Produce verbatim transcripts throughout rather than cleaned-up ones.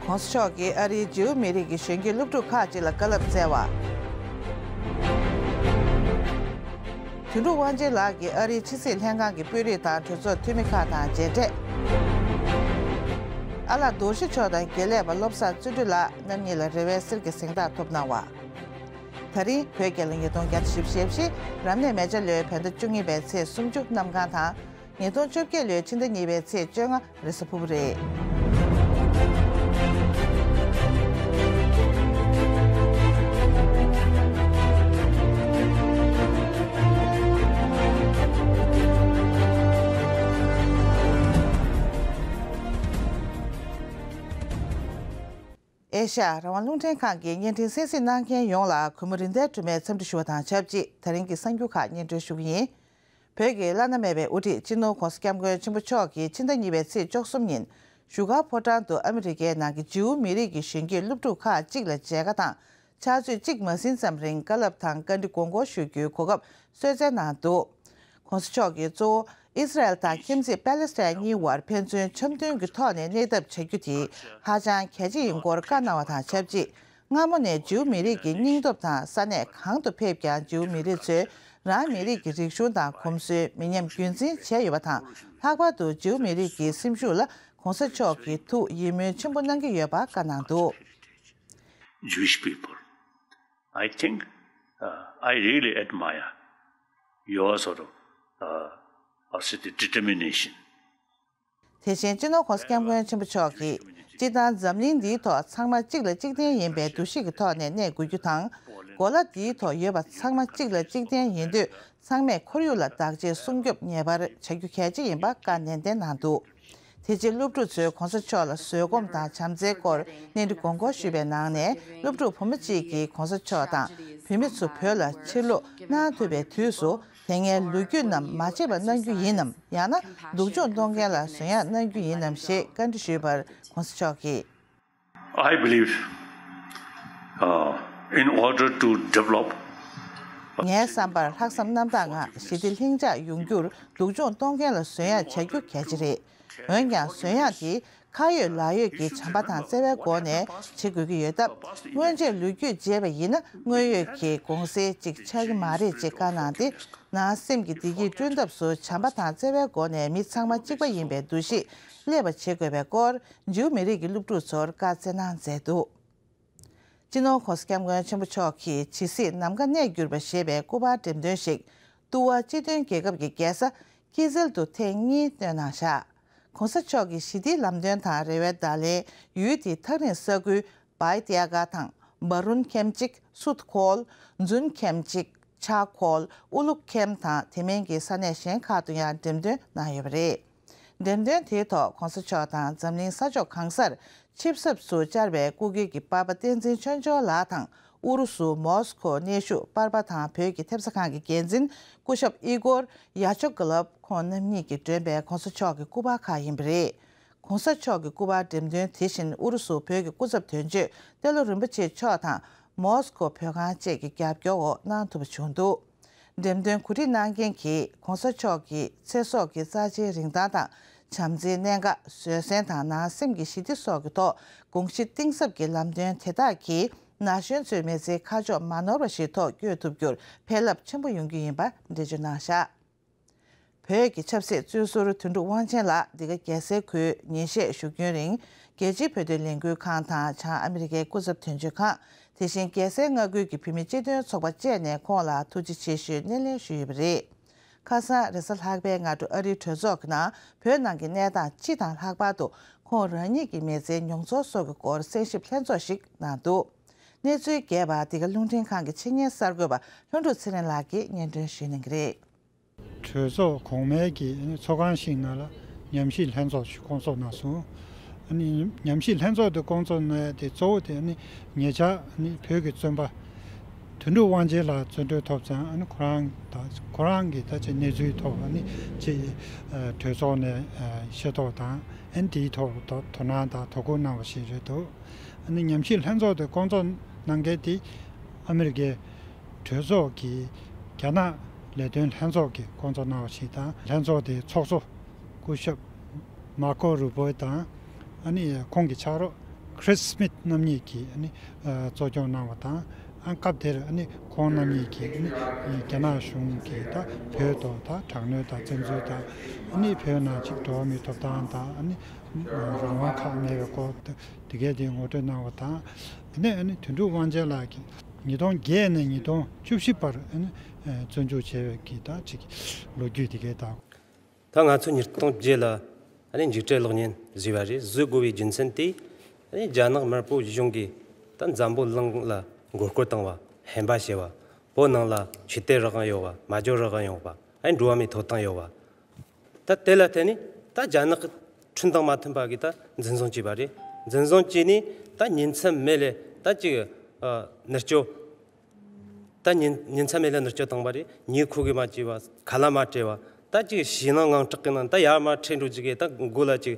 ༸གོང་ས་མཆོག་གིས་ཨ་རིའི་ཇིའུ་མི་རིགས་ཀྱི་གཞོན་སྐྱེས་སློབ་ཕྲུག་ཁག་ཅིག་ལ་བཀའ་སློབ་སྩལ་བ། དོན་གྲུབ་དབང་ཆེན་ལགས་ཀྱིས་ཨ་རིའི་ཕྱི་སྲིད་ལྷན་ཁང་གི་དཔོན་རིགས་དང་གྲོས་ཚོགས་འཐུས་མི་ཁག་དང་མཇལ་འཕྲད། ཨ་ལགས་རྡོ་རྗེ་མཆོག་དང་དགེ་ལས་པ་བློ་བཟང་བརྩོན་འགྲུས་ལགས་རྣམ་གཉིས་ལ་རེ་བའི་གསེར་གྱི་གཟེངས་རྟགས་ཐོབ་གནང་བ། ད་རིང་བོད་རྒྱལ་ལོ་ཉིས་སྟོང་བརྒྱ་དང་བཞི་བཅུ་ཞེ་བཞི། རབ་གནས་མེ་བྱ་ལོའི་བོད་ཟླ་བཅུ་གཉིས་པའི་ཚེས་སུམ་ཅུ་གནམ་གང་དང་། ཉིས་སྟོང་བཅོ་བརྒྱད་ལོའི་ཕྱི་ཟླ་གཉིས་པའི་ཚེས་བཅོ་ལྔ་རེས་གཟའ་ཕུར་བུ་རེད། ཨེ་ཤ་ཡ་རང་དབང་རླུང་འཕྲིན་ཁང་གི་བརྙན་འཕྲིན་གསན་གཟིགས་གནང་མཁན་ཡོངས་ལ་གུས་མོ་རིན་ལྡན་སྒྲོལ་མས་འཚམས་འདྲི་ཞུ་བ་དང་ཆབས་ཅིག་ད་རིང་གི་གསར་འགྱུར་ཁག་སྙན་སྒྲོན་ཞུ་གི་ཡིན། བོད་ཀྱི་བླ་ན་མེད་པའི་དབུ་ཁྲིད་སྤྱི་ནོར་༸གོང་ས་༸སྐྱབས་མགོན་ཆེན་པོ་མཆོག་གིས་ཕྱི་ཟླ་གཉིས་པའི་ཚེས་བཅུ་གསུམ་ཉིན་བཞུགས་སྒར་ཕོ་བྲང་དུ་ཨ་མི་རི་ཀའི་ནང་གི་ཇིའུ་མི་རིགས་ཀྱི་གཞོན་སྐྱེས་སློབ་ཕྲུག་ཁག་ཅིག་ལ་མཇལ་ཁ་དང་། ཕྱག་ཚོད་གཅིག་མ་ཟིན་ཙམ་རིང་བཀའ་སློབ་དང་བཀའ་འདྲི་དགོངས་སྐོར་ཞུ་རྒྱུའི་གོ་སྐབས་གསོལ་སྩལ་གནང་འདུག ༸གོང་ས་མཆོག་གིས་གཙོ་བོ་ཨི་སི་རལ་དང་ཁྱིམ་མཚེས་པེ་ལེ་སི་ཐན་གཉིས་དབར་ཕན་ཚུན་འཆམ་མཐུན་གྱི་ཐོག་ནས་གནས་ཐབས་བྱ་རྒྱུ་དེ་ཧ་ཅང་གལ་ཆེ་ཡིན་སྐོར་བཀའ་གནང་བ་དང་ཆབས་ཅིག་སྔ་མོ་ནས་ཇིའུ་མི་རིགས་ཀྱི་སྙིང་སྟོབས་དང་ས་གནས་གང་དུ་ཕེབས་ཀྱང་ཇིའུ་མི་རིགས་ཚོས་རང་མི་རིགས་ཀྱི་རིག་གཞུང་དང་གོམས་སྲོལ་མི་ཉམས་རྒྱུན་འཛིན་བྱས་ཡོད་པ་དང་། ལྷག་པར་དུ་ཇིའུ་མི་རིགས་ཀྱི་སེམས་ཤུགས་ལ་༸གོང་ས་མཆོག་གིས་ཐུགས་ཡིད་སྨོན་ཆེན་པོ་གནང་གི་ཡོད་པ་བཀའ་གནང་འདུག Jewish people. I think, uh, I really admire your sort of, uh, or say the determination. དེ་བཞིན་སྤྱི་ནོར་༸གོང་ས་༸སྐྱབས་མགོན་ཆེན་པོ་མཆོག་གིས་སྤྱིར་བཏང་འཛམ་གླིང་འདིའི་ཐོག་ཚང་མ་གཅིག་ལ་གཅིག་བརྟེན་ཡིན་པའི་འདུ་ཤེས་ཀྱི་ཐོག་ནས་གནས་དགོས་རྒྱུ་དང་། གོ་ལ་འདིའི་ཐོག་ཡོད་པ་ཚང་མ་གཅིག་ལ་གཅིག་བརྟེན་ཡིན་དུས། ཚང་མས་ཁོར་ཡུག་ལ་བདག་གཅེས་སྲུང་སྐྱོབ་ངེས་པར་བྱ་རྒྱུ་གལ་ཆེ་ཡིན་པ་བཀའ་ནན་ཏན་གནང་འདུག་དེ་རྗེས་སློབ་ཕྲུག་ཚོས་༸གོང་ས་མཆོག་ལ་བཟོད་སྒོམ་དང་བྱམས་བརྩེའི་སྐོར་གནས་འདྲི་དགོངས་སྐོར་ཞུས་པའི་ནང་ནས། སློབ་ཕྲུག་བུ་མོ་གཅིག་གིས་༸གོང་ས་མཆོག་དང་བུད་མེད་ཚོ་བོད་ལ་ཕྱིར་ལོག་གནང་ཐུབ་པའི་དུས་སུ། དེ་སྔའི་ལོ་རྒྱུས་རྣམས་མ་བརྗེད་པ་གནང་རྒྱུ་ཡིན་ནམ། ཡང་ན་སྡུག་སྦྱོང་གཏོང་མཁན་ལ་བཟོད་ཡག་གནང་རྒྱུ་ཡིན་ནམ་ཞེས་བཀའ་འདྲི་ཞུས་པར་༸གོང་ས་མཆོག་གིས། I believe, uh, in order to develop ངའི་བསམ་པར་ལྷག་བསམ་རྣམ་དག་ངང་ཞི་བདེ་ལྷིང་འཇགས་ཡོང་རྒྱུར་སྡུག་སྦྱོང་གཏོང་མཁན་ལ་བཟོད་ཡག་བྱ་རྒྱུ་གལ་ཆེ་རེད། འོན་ཀྱང་བཟོད་ཡག་དེ་ཁ་ཡོད་ལག་ཡོད་ཀྱི་བྱམས་པ་དང་བརྩེ་བའི་སྒོ་ནས་བྱེད་དགོས་ཀྱི་ཡོད་སྟབས། སྔོན་ཆད་ལོ་རྒྱུས་བརྗེས་པ་ཡིན་ན་དངོས་ཡོད་ཀྱི་དགོངས་སེལ་ཅིག་ཆགས་ཀྱི་མ་རེད་ཅེས་བཀའ་གནང་སྟེ། ནང་སེམས་ཀྱི་བདེ་སྐྱིད་བསྐྲུན་ཐབས་སུ་བྱམས་པ་དང་བརྩེ་བའི་སྒོ་ནས་མི་ཚང་མ་གཅིག་པ་ཡིན་པའི་འདུ་ཤེས་སླེབས་པ་བྱེད་དགོས་པའི་སྐོར་ཇིའུ་མི་རིགས་ཀྱི་སློབ་ཕྲུག་ཚོར་བཀའ་སྩལ་གནང་མཛད་འདུག་སྤྱི་ནོར་༸གོང་ས་༸སྐྱབས་མགོན་ཆེན་པོ་མཆོག་གིས་ཇི་སྲིད་ནམ་མཁའ་གནས་གྱུར་པ་ཞེས་པའི་སྐུ་པར་འགྲེམས་སྟོན་ཞིག་ཏུ་ཝ་སྤྱི་མཐུན་རྒྱལ་ཁབ་ཀྱི་རྒྱལ་ས་ཀི་ཛིལ་དུ་ཐེངས་གཉིས་བཏོན་གནང་བཞག ༸གོང་ས་མཆོག་གི་ཞི་བདེའི་ལམ་སྟོན་དང་རེ་བའི་བརྡ་ལན་ཡུལ་དེའི་ཐག་རིང་ས་ཁུལ་བའི་ཏི་ཡ་ག་དང་། སྦ་རུན་ཁེམ་ཅིག་སུད་ཁོལ། ཛུན་ཁེམ་ཅིག་ཆ་ཁོལ། ཨུ་ལུག་ཁེམ་དང་དེ་མིན་གྱི་ས་གནས་གཞན་ཁག་ཏུ་ཡང་འགྲེམས་སྟོན་གནང་ཡོད་པ་རེད། འགྲེམས་སྟོན་དེའི་ཐོག་༸གོང་ས་མཆོག་དང་འཛམ་གླིང་ས་ཕྱོགས་གང་སར་ཆིབས་ཞབས་སུ་བཅར་བའི་སྐུ་སྒེར་གྱི་པར་པ་བསྟན་འཛིན་ཆོས་འབྱོར་ལགས་དང་། ཨུ་རུ་སུ་མོ་སི་ཁོ་གནས་བཞུགས་པར་པ་དང་བོད་ཀྱི་ཐེབས་རྩ་ཁང་གི་འགན་འཛིན་སྐུ་ཞབས་ཨི་གོར་ཡ་ཆོ་གི་ལབ་ཁོང་རྣམ་གཉིས་ཀྱིས་བསྒྲོན་པའི་༸གོང་ས་མཆོག་གི་སྐུ་པར་ཁག་ཡིན་པ་རེད། ༸གོང་ས་མཆོག་གི་སྐུ་པར་འགྲེམས་སྟོན་དེ་བཞིན་ཨུ་རུ་སུ་བོད་ཀྱི་སྐུ་ཚབ་དོན་གཅོད་ཏེ་ལོ་རིན་པོ་ཆེ་མཆོག་དང་མོ་སི་ཁོ་བོད་ཁང་བཅས་ཀྱི་རྒྱབ་སྐྱོར་འོག་གནང་ཐུབ་པ་བྱུང་འདུག་འགྲེམས་སྟོན་གོ་སྒྲིག་གནང་མཁན་གྱིས་༸གོང་ས་མཆོག་གི་ཚེ་སྲོག་གི་རྩ་ཆེའི་རིན་ཐང་དང་། བྱམས་བརྩེའི་གནད་འགག་བཟོད་བསྲན་དང་ནང་སེམས་ཀྱི་ཞི་བདེ་སོགས་ཀྱི་ཐོག་དགོངས་གཞི་གཏིང་ཟབ་ཀྱི་ལམ་སྟོན་དེ་དག་གིས་ན་གཞོན་ཚོའི་མི་ཚེའི་ཁ་ཕྱོགས་མ་ནོར་བ་ཞིག་ཐོག་བསྐྱོད་ཐུབ་རྒྱུར་ཕན་རླབས་ཆེན་པོ་ཡོང་རྒྱུ་ཡིན་པ་འགྲེལ་བརྗོད་གནང་བཞག་བོད་ཀྱི་ཆབ་སྲིད་བཙོན་ཟུར་དོན་གྲུབ་དབང་ཆེན་ལགས་འདི་ག་རྒྱལ་སའི་ཁུལ་ཉིན་ཤས་བཞུགས་རྒྱུན་རིང་། རྒྱལ་སྤྱིའི་བོད་དོན་ལས་འགུལ་ཁང་དང་བྱང་ཨ་མི་རི་ཀའི་སྐུ་ཚབ་དོན་གཅོད་ཁང་། དེ་བཞིན་རྒྱལ་སའི་མངའ་ཁུལ་གྱི་བོད་མི་སྤྱི་མཐུན་ཚོགས་པ་བཅས་ནས་ཁོང་ལ་ཐུགས་རྗེ་ཆེ་ཞུའི་སྣེ་ལེན་ཞུས་ཡོད་པ་རེད། ཁ་སང་རེས་གཟའ་ལྷག་པའི་སྔ་དྲོ་ཨ་རིའི་གྲོས་ཚོགས་ཀྱི་ནང་བོད་ནང་གི་གནས་སྟངས་སྤྱི་དང་ལྷག་པར་དུ་ཁོང་རང་ཉིད་ཀྱི་མི་ཚེའི་མྱོང་ཚོར་སོགས་ཀྱི་སྐོར་གསན་ཞིབ་ལྷན་ཚོགས་ཤིག་གནང་འདུག་གནས་ཚུལ་རྒྱས་པ་འདི་ག་རླུང་འཕྲིན་ཁང་གི་ཆེད་གཉེར་གསར་འགོད་པ་ལྷུན་གྲུབ་ཚེ་རིང་ལགས་ཀྱིས་སྙན་སྒྲོན་ཞུ་གནང་གི་རེད། གྲོས་ཚོགས་གོང་མའི་གི་ཚོགས་ཁང་ཞིག་ནང་ལ་ཉམས་ཞིབ་ལྷན་ཚོགས་ཤིག་བསྐོང་ཚོགས་གནང་སོང་། ཨ་ནི་ཉམས་ཞིབ་ལྷན་ཚོགས་དེ་བསྐོང་ཚོགས་གནང་ཡ་དེ་གཙོ་བོ་དེ་ཨ་ནི་ཉེ་ཆར་ཨ་ནི་བོད་ཀྱི་བཙོན་པ་དོན་གྲུབ་དབང་ཆེན་ལགས་བཙོན་གྲོལ་ཐོབ་ཙང་། ཨ་ནི་ཁོ་རང་དང་ཁོ་རང་གི་ད་ཆ་གནས་ཚུལ་ཐོག་ཨ་ནི་ཅིག་གྲོས་ཚོགས་ནས་ཤེས་རྟོགས་དང་། ཨ་ནི་དེའི་ཐོག་དོ་དོ་སྣང་དང་དོ་ཁུར་གནང་བ་ཞིག་རེད་འདུག་ཨ་ནི་ཉམས་ཞིབ་ལྷན་ཚོགས་དེ་བསྐོང་ཚོགས་གནང་མཁན་དེ་ཨ་མི་རི་ཀའི་གྲོས་ཚོགས་ཀྱི་རྒྱ་ནག་ལས་དོན་ལྷན་ཚོགས་ཀྱིས་བསྐོང་ཚོགས་གནང་བ་ཞིག་དང་། ལྷན་ཚོགས་དེའི་ཚོགས་གཙོ་སྐུ་ཞབས་མར་ཀོ་རུ་པོ་དང་། ཨ་ནི་ཁོང་གི་ཕྱག་རོགས་ Chris Smith རྣམ་གཉིས་ཀྱིས་ཨ་ནི་ཨ་གཙོ་སྐྱོང་གནང་བ་དང་། ཨ་སྐབས་དེར་ཨ་ནི་ཁོང་རྣམ་གཉིས་ཀྱིས་ཨ་ནི་རྒྱ་ནག་གཞུང་གིས་ད་བོད་ཐོག་ད་དྲག་གནོན་དང་བཙན་འཛུལ་དང་། ཨ་ནི་བོད་ནང་གཅིག་འགྲོ་བ་མིའི་ཐོབ་ཐང་དང་། ཨ་ནི་རང་དབང་ཁག་མེད་པའི་སྐོར་དེ་དེ་གས་དེ་ངོ་སྤྲོད་གནང་བ་དང་། དེ་ནས་ཨ་ནི་དོན་གྲུབ་དབང་ཆེན་ལགས་ཀྱིས་ཉིས་སྟོང་བརྒྱད་ནས་ཉིས་སྟོང་བཅུ་བཞི་བར་ཨ་ནི་བཙོན་འཇུག་བྱས་པའི་གི་ད་ཅིག་ལོ་རྒྱུས་དེ་གས་དང་། ད་ང་ཚོ་ཉིས་སྟོང་བརྒྱད་ལ་ཨ་ནི་འཇིགས་བྲལ་གློག་བརྙན་བཟོས་པ་རེད། བཟོ་དགོས་པའི་རྒྱུ་མཚན་དེ་ཨ་ནི་རྒྱ་ནག་དམར་པོ་གཞུང་གིས་ད་འཛམ་བུ་གླིང་ལ་མགོ་སྐོར་བཏང་བ། ཧམ་པ་བྱས་པ། བོད་ནང་ལ་ཆོས་དད་རང་དབང་ཡོད་པ། སྨྲ་བརྗོད་རང་དབང་ཡོད་པ། ཨ་ནི་འགྲོ་བ་མིའི་ཐོབ་ཐང་ཡོད་པ། ད་དེ་ལ་བརྟེན་ནས་ད་རྒྱ་ནག་གི་ཁྲིམས་དང་མ་མཐུན་པ་གི་ད་འཛིན་བཟུང་བྱས་པ་རེད། འཛིན་བཟུང་བྱས་ནས་ད་ཉིན་མཚན་མེད་ལས་ད་ཅིག་ཨ་མནར་གཅོད། ད་ཉིན་ཉིན་མཚན་མེད་ལ་མནར་གཅོད་བཏང་བ་རེད། ཉལ་ཁུག་གི་མ་བྱས་པ། ཁ་ལག་མ་སྤྲད་པ། ད་ཅིག་ཞེད་སྣང་དངངས་སྐྲག་གི་ནང་ད་ཡར་མར་ཁྲིད་འགྲོ་ཅིག་གི་ད་མགོ་ལ་ཅིག་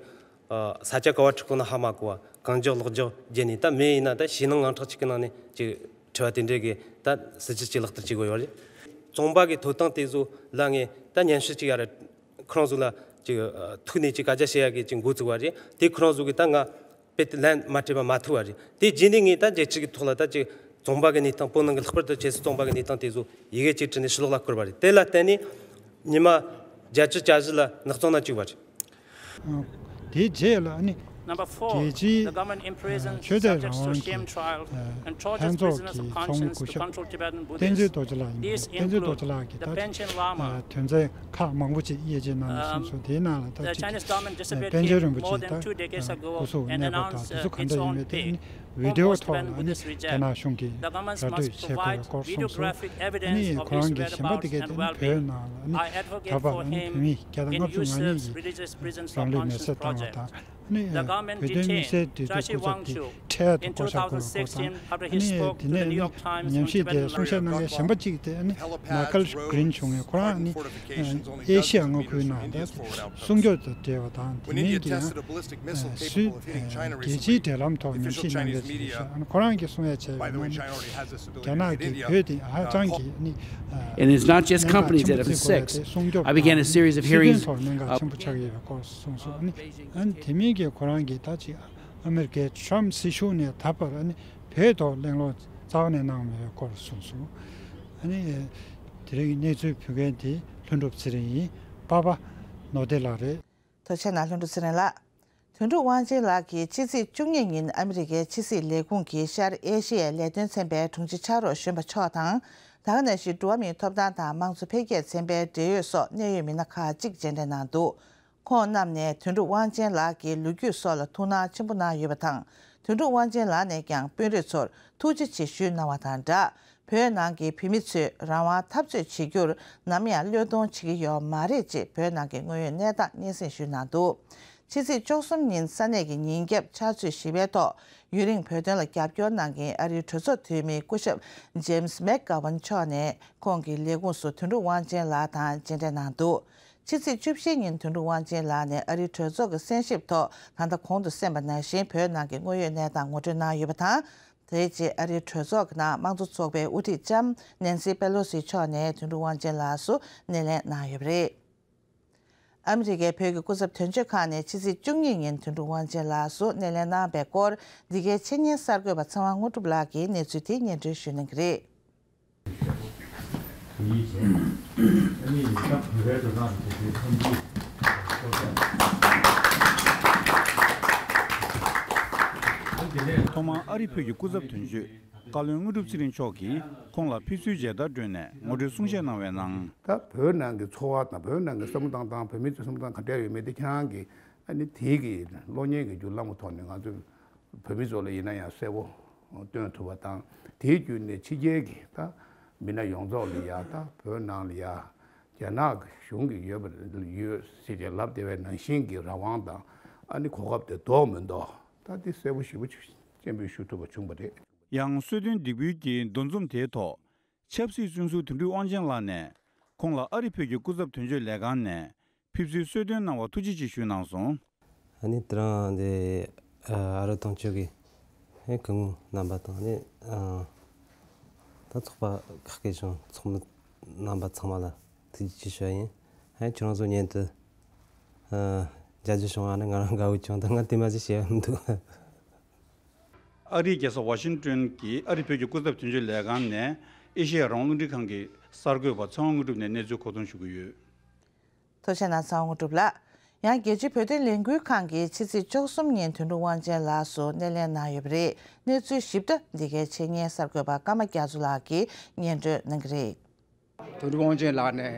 ཨ་ས་ཆ་ག་བ་ཁྲིད་དགོས་ན་ཧ་མ་གོ་བ། གང་མགྱོགས་ལོག་འགྱོག་བརྒྱབ་ནས། ད་མི་ཡིན་ན་ད་ཞེད་སྣང་དངངས་སྐྲག་ཅིག་གི་ནང་ནས་ཅིག་ཁྲིད་པ་དེ་འདྲས་གི་ད་སྲིད་ཇུས་ཅིག་ལག་བསྟར་བྱེད་དགོས་ཡོད་རེད། བཙོན་པ་གི་ཐོབ་ཐང་དེ་ཚོ་ལ་ངས་ད་ཉམས་ཞིབ་ཅིག་ཡར་ཁོ་རང་ཚོ་ལ་ཅིག་ཨ་ཐུག་ནས་ཅིག་སྐད་ཆ་བཤད་ཡག་གི་ཅིག་འགོ་བཙུགས་པ་རེད། དེ་ཁོ་རང་ཚོ་གི་ད་ང་དཔེ་དེ་ལན་མ་སྤྲད་པ་མ་ཐུབ་པ་རེད། དེ་རྗེས་ནས་ངས་ད་རྒྱལ་སྤྱི་གི་ཐོག་ལ་ད་ཅིག་བཙོན་པ་གི་གནས་སྟངས། བོད་ནང་གི་ལྷག་པར་དུ་ཆེ་སུ་བཙོན་པ་གི་གནས་སྟངས་དེ་ཚོ་ཡི་གེ་ཅིག་བྲིས་ནས་ཕྱི་ལོགས་ལ་བསྐུར་བ་རེད། དེ་ལ་བརྟེན་ནས་ཉི་མ་བརྒྱད་ཅུ་གྱ་བཞི་ལ་ནགས་གཙང་ནང་བཅུག་པ་རེད། དེའི་རྗེས་ལ་ཨ་ནི། Number four, རྒྱལ་སྤྱིའི་the government imprisons ཆོས་དད་རང་དབང་གི་ལྷན་ཚོགས་ཀྱི་ཚོགས་མི་སྐུ་ཞབས་བསྟན་འཛིན་རྡོ་རྗེ་ལགས་ཡིན་པ་རེད། བསྟན་འཛིན་རྡོ་རྗེ་ལགས་ཀྱིས་ད་དོན་ཚན་ཁག་མང་པོ་ཅིག་དབྱེ་འབྱེད་གནང་ནས་གསུངས་སོང་། དེའི་ནང་ལ་ད་ཅིག་པཎ་ཆེན་རིན་པོ་ཆེ་ད་སྐུ་སྲོག་གནས་པ་དང་དེ་ཚོ་ག་འདྲ་ཡིན་མིན་དེ་ཨ་ནི་བི་ཌི་ཡོ་ཐོག་ལ་ཨ་ནི་རྒྱ་ནག་གཞུང་གིས་ར་སྤྲོད་བྱེད་དགོས་པའི་སྐོར་གསུངས་སོང་། ཨ་ནི་ཁོ་རང་གི་གཞན་པ་དེ་གས་དེ་ནི་བོད་ནང་ལ་ཨ་ནི་ད་བར་ཨ་ནི་བོད་མི་བརྒྱ་དང་ལྔ་བཅུ་ང་གཉིས་ཀྱིས་རང་ལུས་མེར་སྲེག་བཏང་བ་དང་། ཨ་ནི་བོད་དོན་དམིགས་བསལ་འབྲེལ་མཐུད་སྐུ་ཚབ་དེ་འཕྲལ་དུ་བསྐོ་བཞག་དགོས་པའི་སྐོར་དང་། ཨ་ནི་དེ་ནས་ཨ་ནི་ཉམས་ཞིབ་དེ་གསུང་བཤད་གནང་མཁན་གཞན་པ་གཅིག་དེ་ཨ་ནི་མཱ་ཀལ་གྷི་རིན་བྱུང་བས། ཁོ་རང་ཨ་ནི་ཨེ་ཤི་ཡ་མངའ་ཁུལ་ནང་ད་སྲུང་སྐྱོབ་དང་འབྲེལ་བ་དང་། དེ་མིན་གྱི་ཡང་སུད་རྒྱལ་སྤྱིའི་འབྲེལ་ལམ་ཐོག་ཉམས་ཞིབ་གནང་མཁན་ཞིག་རེད་ཤག་ཨ་ནི་ཁོ་རང་གིས་གསུང་ཡ་བྱས་པ་ཡིན་ན། རྒྱ་ནག་གིས་བོད་དེ་ཧ་ཅང་གི་ཨ་ནི་And it's not just companies that have been six. I began a series of hearings. སྲིད་དོན་ཐོག་གནད་འགག་ཆེན་པོ་ཆགས་ཡོད་པའི་སྐོར་གསུངས་སོང་། ཨ་ནི་ཨ་ནི་དེ་མིན་གྱི་ཁོ་རང་གིས་ད་ཅིག་ཨ་མེ་རི་ཀའི་ཊྲམ་སྲིད་གཞུང་ནས་ད་བར་ཨ་ནི་བོད་ཐོག་གླེང་སློང་རྩ་བ་ནས་གནང་མེད་པའི་སྐོར་གསུངས་སོང་། ཨ་ནི་དེ་རིང་གི་གནས་ཚུལ་ཕུལ་མཁན་དེ་ལྷུན་གྲུབ་ཚེ་རིང་ཡིན། པ་པ་ནོར་བདེ་ལགས་རེད། ཐུགས་རྗེ་གནང་། ལྷུན་གྲུབ་ཚེ་རིང་ལགས། དོན་གྲུབ་དབང་ཆེན་ལགས་ཀྱིས་ཕྱི་ཚེས་བཅུ་གཉིས་ཉིན་ཨ་མི་རི་ཀའི་ཕྱི་སྲིད་ལས་ཁུངས་ཀྱི་ཤར་ཨེ་ཤི་ཡའི་ལས་དོན་ཚན་པའི་དྲུང་ཆེ་ཕྱག་རོགས་གཞོན་པ་མཆོག་དང་། ད་ག་ནང་བཞིན་འགྲོ་བ་མིའི་ཐོབ་ཐང་དང་དམངས་གཙོ་འཕེལ་རྒྱས་ཚན་པའི་འབྲེལ་ཡོད་སོགས་གནད་ཡོད་མི་སྣ་ཁག་ཅིག་མཇལ་འཕྲད་གནང་འདུག་ཁོང་རྣམས་ནས་དོན་གྲུབ་དབང་ཆེན་ལགས་ཀྱི་ལོ་རྒྱུས་སོགས་ལ་ཐུགས་སྣང་ཆེན་པོ་གནང་ཡོད་པ་དང་། དོན་གྲུབ་དབང་ཆེན་ལགས་ནས་ཀྱང་དཔོན་རིགས་ཚོར་ཐུགས་རྗེ་ཆེ་ཞུས་གནང་བ་དང་སྦྲགས། བོད་ནང་གི་བོད་མི་ཚོས་རང་དབང་འཐབ་རྩོད་བྱེད་རྒྱུར་ནམ་ཡང་བློས་གཏོང་བྱེད་ཀྱི་ཡོད་མ་རེད་ཅེས་བོད་ནང་གི་དངོས་ཡོད་གནས་སྟངས་སྙན་སེང་ཞུས་གནང་འདུག་ཕྱི་ཚེས་བཅུ་གསུམ་ཉིན་ས་གནས་ཀྱི་ཉིན་རྒྱབ་ཕྱག་ཚོད་བཞི་པའི་ཐོག་ཡུན་རིང་བོད་དོན་ལ་རྒྱབ་སྐྱོར་གནང་མཁན་ཨ་རིའི་གྲོས་ཚོགས་འཐུས་མི་སྐུ་ཞབས་ཇེམ་སི་མེག་གྷ་ཝན་མཆོག་ནས་ཁོང་གི་ལས་ཁུངས་སུ་དོན་གྲུབ་དབང་ཆེན་ལགས་དང་མཇལ་འཕྲད་གནང་འདུག་ཕྱི་ཚེས་བཅུ་བཞི་ཉིན་དོན་གྲུབ་དབང་ཆེན་ལགས་ནས་ཨ་རིའི་གྲོས་ཚོགས་ཀྱི་གསན་ཞིབ་ཐོག་ད་ལྟ་གོང་དུ་གསན་པ་ནང་བཞིན་བོད་ནང་གི་དངོས་ཡོད་གནས་སྟངས་ངོ་སྤྲོད་གནང་ཡོད་པ་དང་། དེའི་རྗེས་ཨ་རིའི་གྲོས་ཚོགས་ཀྱི་ནང་དམངས་གཙོ་ཚོགས་པའི་དབུ་ཁྲིད་ལྕམ་ནེན་སི་པེ་ལོ་སི་མཆོག་ནས་དོན་གྲུབ་དབང་ཆེན་ལགས་སུ་སྣེ་ལེན་གནང་ཡོད་པ་རེད། ཨ་མི་རི་ཀའི་བོད་ཀྱི་སྐུ་ཚབ་དོན་གཅོད་ཁང་ནས་ཕྱི་ཚེས་བཅུ་གཉིས་ཉིན་དོན་གྲུབ་དབང་ཆེན་ལགས་སུ་སྣེ་ལེན་གནང་བའི་སྐོར། འདི་གའི་ཆེད་གཉེར་གསར་འགོད་པ་ཚེ་དབང་དངོས་གྲུབ་ལགས་ཀྱིས་གནས་ཚུལ་དེ་སྙན་སྒྲོན་ཞུ་གནང་གི་རེད། ཐོག་མར་ཨ་རི་བོད་ཀྱི་སྐུ་ཚབ་དོན་གཅོད་བཀའ་བློན་དངོས་གྲུབ་ཚེ་རིང་མཆོག་གིས་ཁོང་ལ་ཕེབས་བསུའི་མཇལ་དར་བསྒྲོན་ནས་ངོ་སྤྲོད་གསུང་བཤད་གནང་བའི་ནང་། ད་བོད་ནང་གི་འཚོ་བ་དང་བོད་ནང་གི་བསམ་བློ་བཏང་སྟངས། བོད་མི་ཚོའི་བསམ་བློ་བཏང་ག་འདྲ་ཡོད་མེད་དེ་ཁྱེད་རང་གིས་ཨ་ནི་དེའི་གི་གློག་བརྙན་གྱི་བརྒྱུད་ལམ་གྱི་ཐོག་ནས་ང་ཚོས་བོད་མི་ཚོ་ལ་ཡིན་ན་ཡང་གསལ་པོ་སྟོན་ཐུབ་པ་དང་། དེའི་བརྒྱུད་ནས་ཕྱི་རྒྱལ་གྱི་ད་མི་སྣ་ཡོངས་རྫོགས་ལ་ཡ་ད་བོད་ནང་ལ་ཡ་རྒྱ་ནག་གི་གཞུང་གིས་ཡོད་པ་ཡོད་ཟེར་ཏེ་ལབ་བསྡད་པའི་ནང་བཞིན་གྱི་རང་དབང་དང་། ཨ་ནི་གོ་སྐབས་དེ་འདུག་མི་འདུག་ད་དེ་གསལ་པོ་ཞེ་པོ་ཅིག་སྤྱན་འབུལ་ཞུ་ཐུབ་པ་བྱུང་བ་རེད། ཡང་གསོལ་སྟོན་འདེགས་འབུལ་གྱི་འདུ་འཛོམས་དེའི་ཐོག་ཆབ་སྲིད་བཙོན་ཟུར་དོན་གྲུབ་དབང་ཆེན་ལགས་ནས་ཁོང་ལ་ཨ་རི་བོད་ཀྱི་སྐུ་ཚབ་དོན་གཅོད་ལས་ཁང་ནས་ཕེབས་བསུའི་གསོལ་སྟོན་གནང་བར་ཐུགས་རྗེ་ཆེ་ཞུས་གནང་སོང་། ཨ་ནི་དེ་རིང་འདི་ཨ་རི་དོན་གཅོད་ཀྱི་ཨེ་སྐུ་ངོ་རྣམ་པ་དང་། ཨ་ནི་ཨ་ད་ཚོགས་པ་ཁག་གི་གཞུང་ཚོགས་མི་རྣམ་པ་ཚང་མ་ལ་ཐུགས་རྗེ་ཆེ་ཞུ་བ་ཡིན། ཨ་ནི་ཁྱེད་རང་ཚོ་མཉམ་དུ་ཨ་མཇལ་རྒྱུ་བྱུང་བ་ནི་ང་རང་དགའ་བོ་བྱུང་། ད་ང་དེ་མ་ཟིག་བཤད་ཡ་མི་འདུག་ཨ་རིའི་རྒྱལ་ས་ཝ་ཤིང་ཏོན་གྱི་ཨ་རི་བོད་ཀྱི་སྐུ་ཚབ་དོན་གཅོད་ལས་ཁང་ནས་ཨེ་ཤེ་ཡ་རང་དབང་རླུང་འཕྲིན་ཁང་གི་གསར་འགོད་པ་ཚེ་དབང་དངོས་གྲུབ་ནས་གནས་ཚུལ་མཁོ་གཏོང་ཞུ་གི་ཡོད། ཐུགས་རྗེ་གནང་། ཚེ་དབང་དངོས་གྲུབ་ལགས། ཡང་རྒྱལ་སྤྱིའི་བོད་དོན་ལས་འགུལ་ཁང་གིས་ཕྱི་ཚེས་བཅུ་གསུམ་ཉིན་དོན་གྲུབ་དབང་ཆེན་ལགས་སུ་སྣེ་ལེན་གནང་ཡོད་པ་རེད། གནས་ཚུལ་ཞིབ་ཕྲ་འདི་གའི་ཆེད་གཉེར་གསར་འགོད་པ་ཀརྨ་རྒྱ་མཚོ་ལགས་ཀྱིས་སྙན་སྒྲོན་གནང་གི་རེད། དོན་གྲུབ་དབང་ཆེན་ལགས་ནས་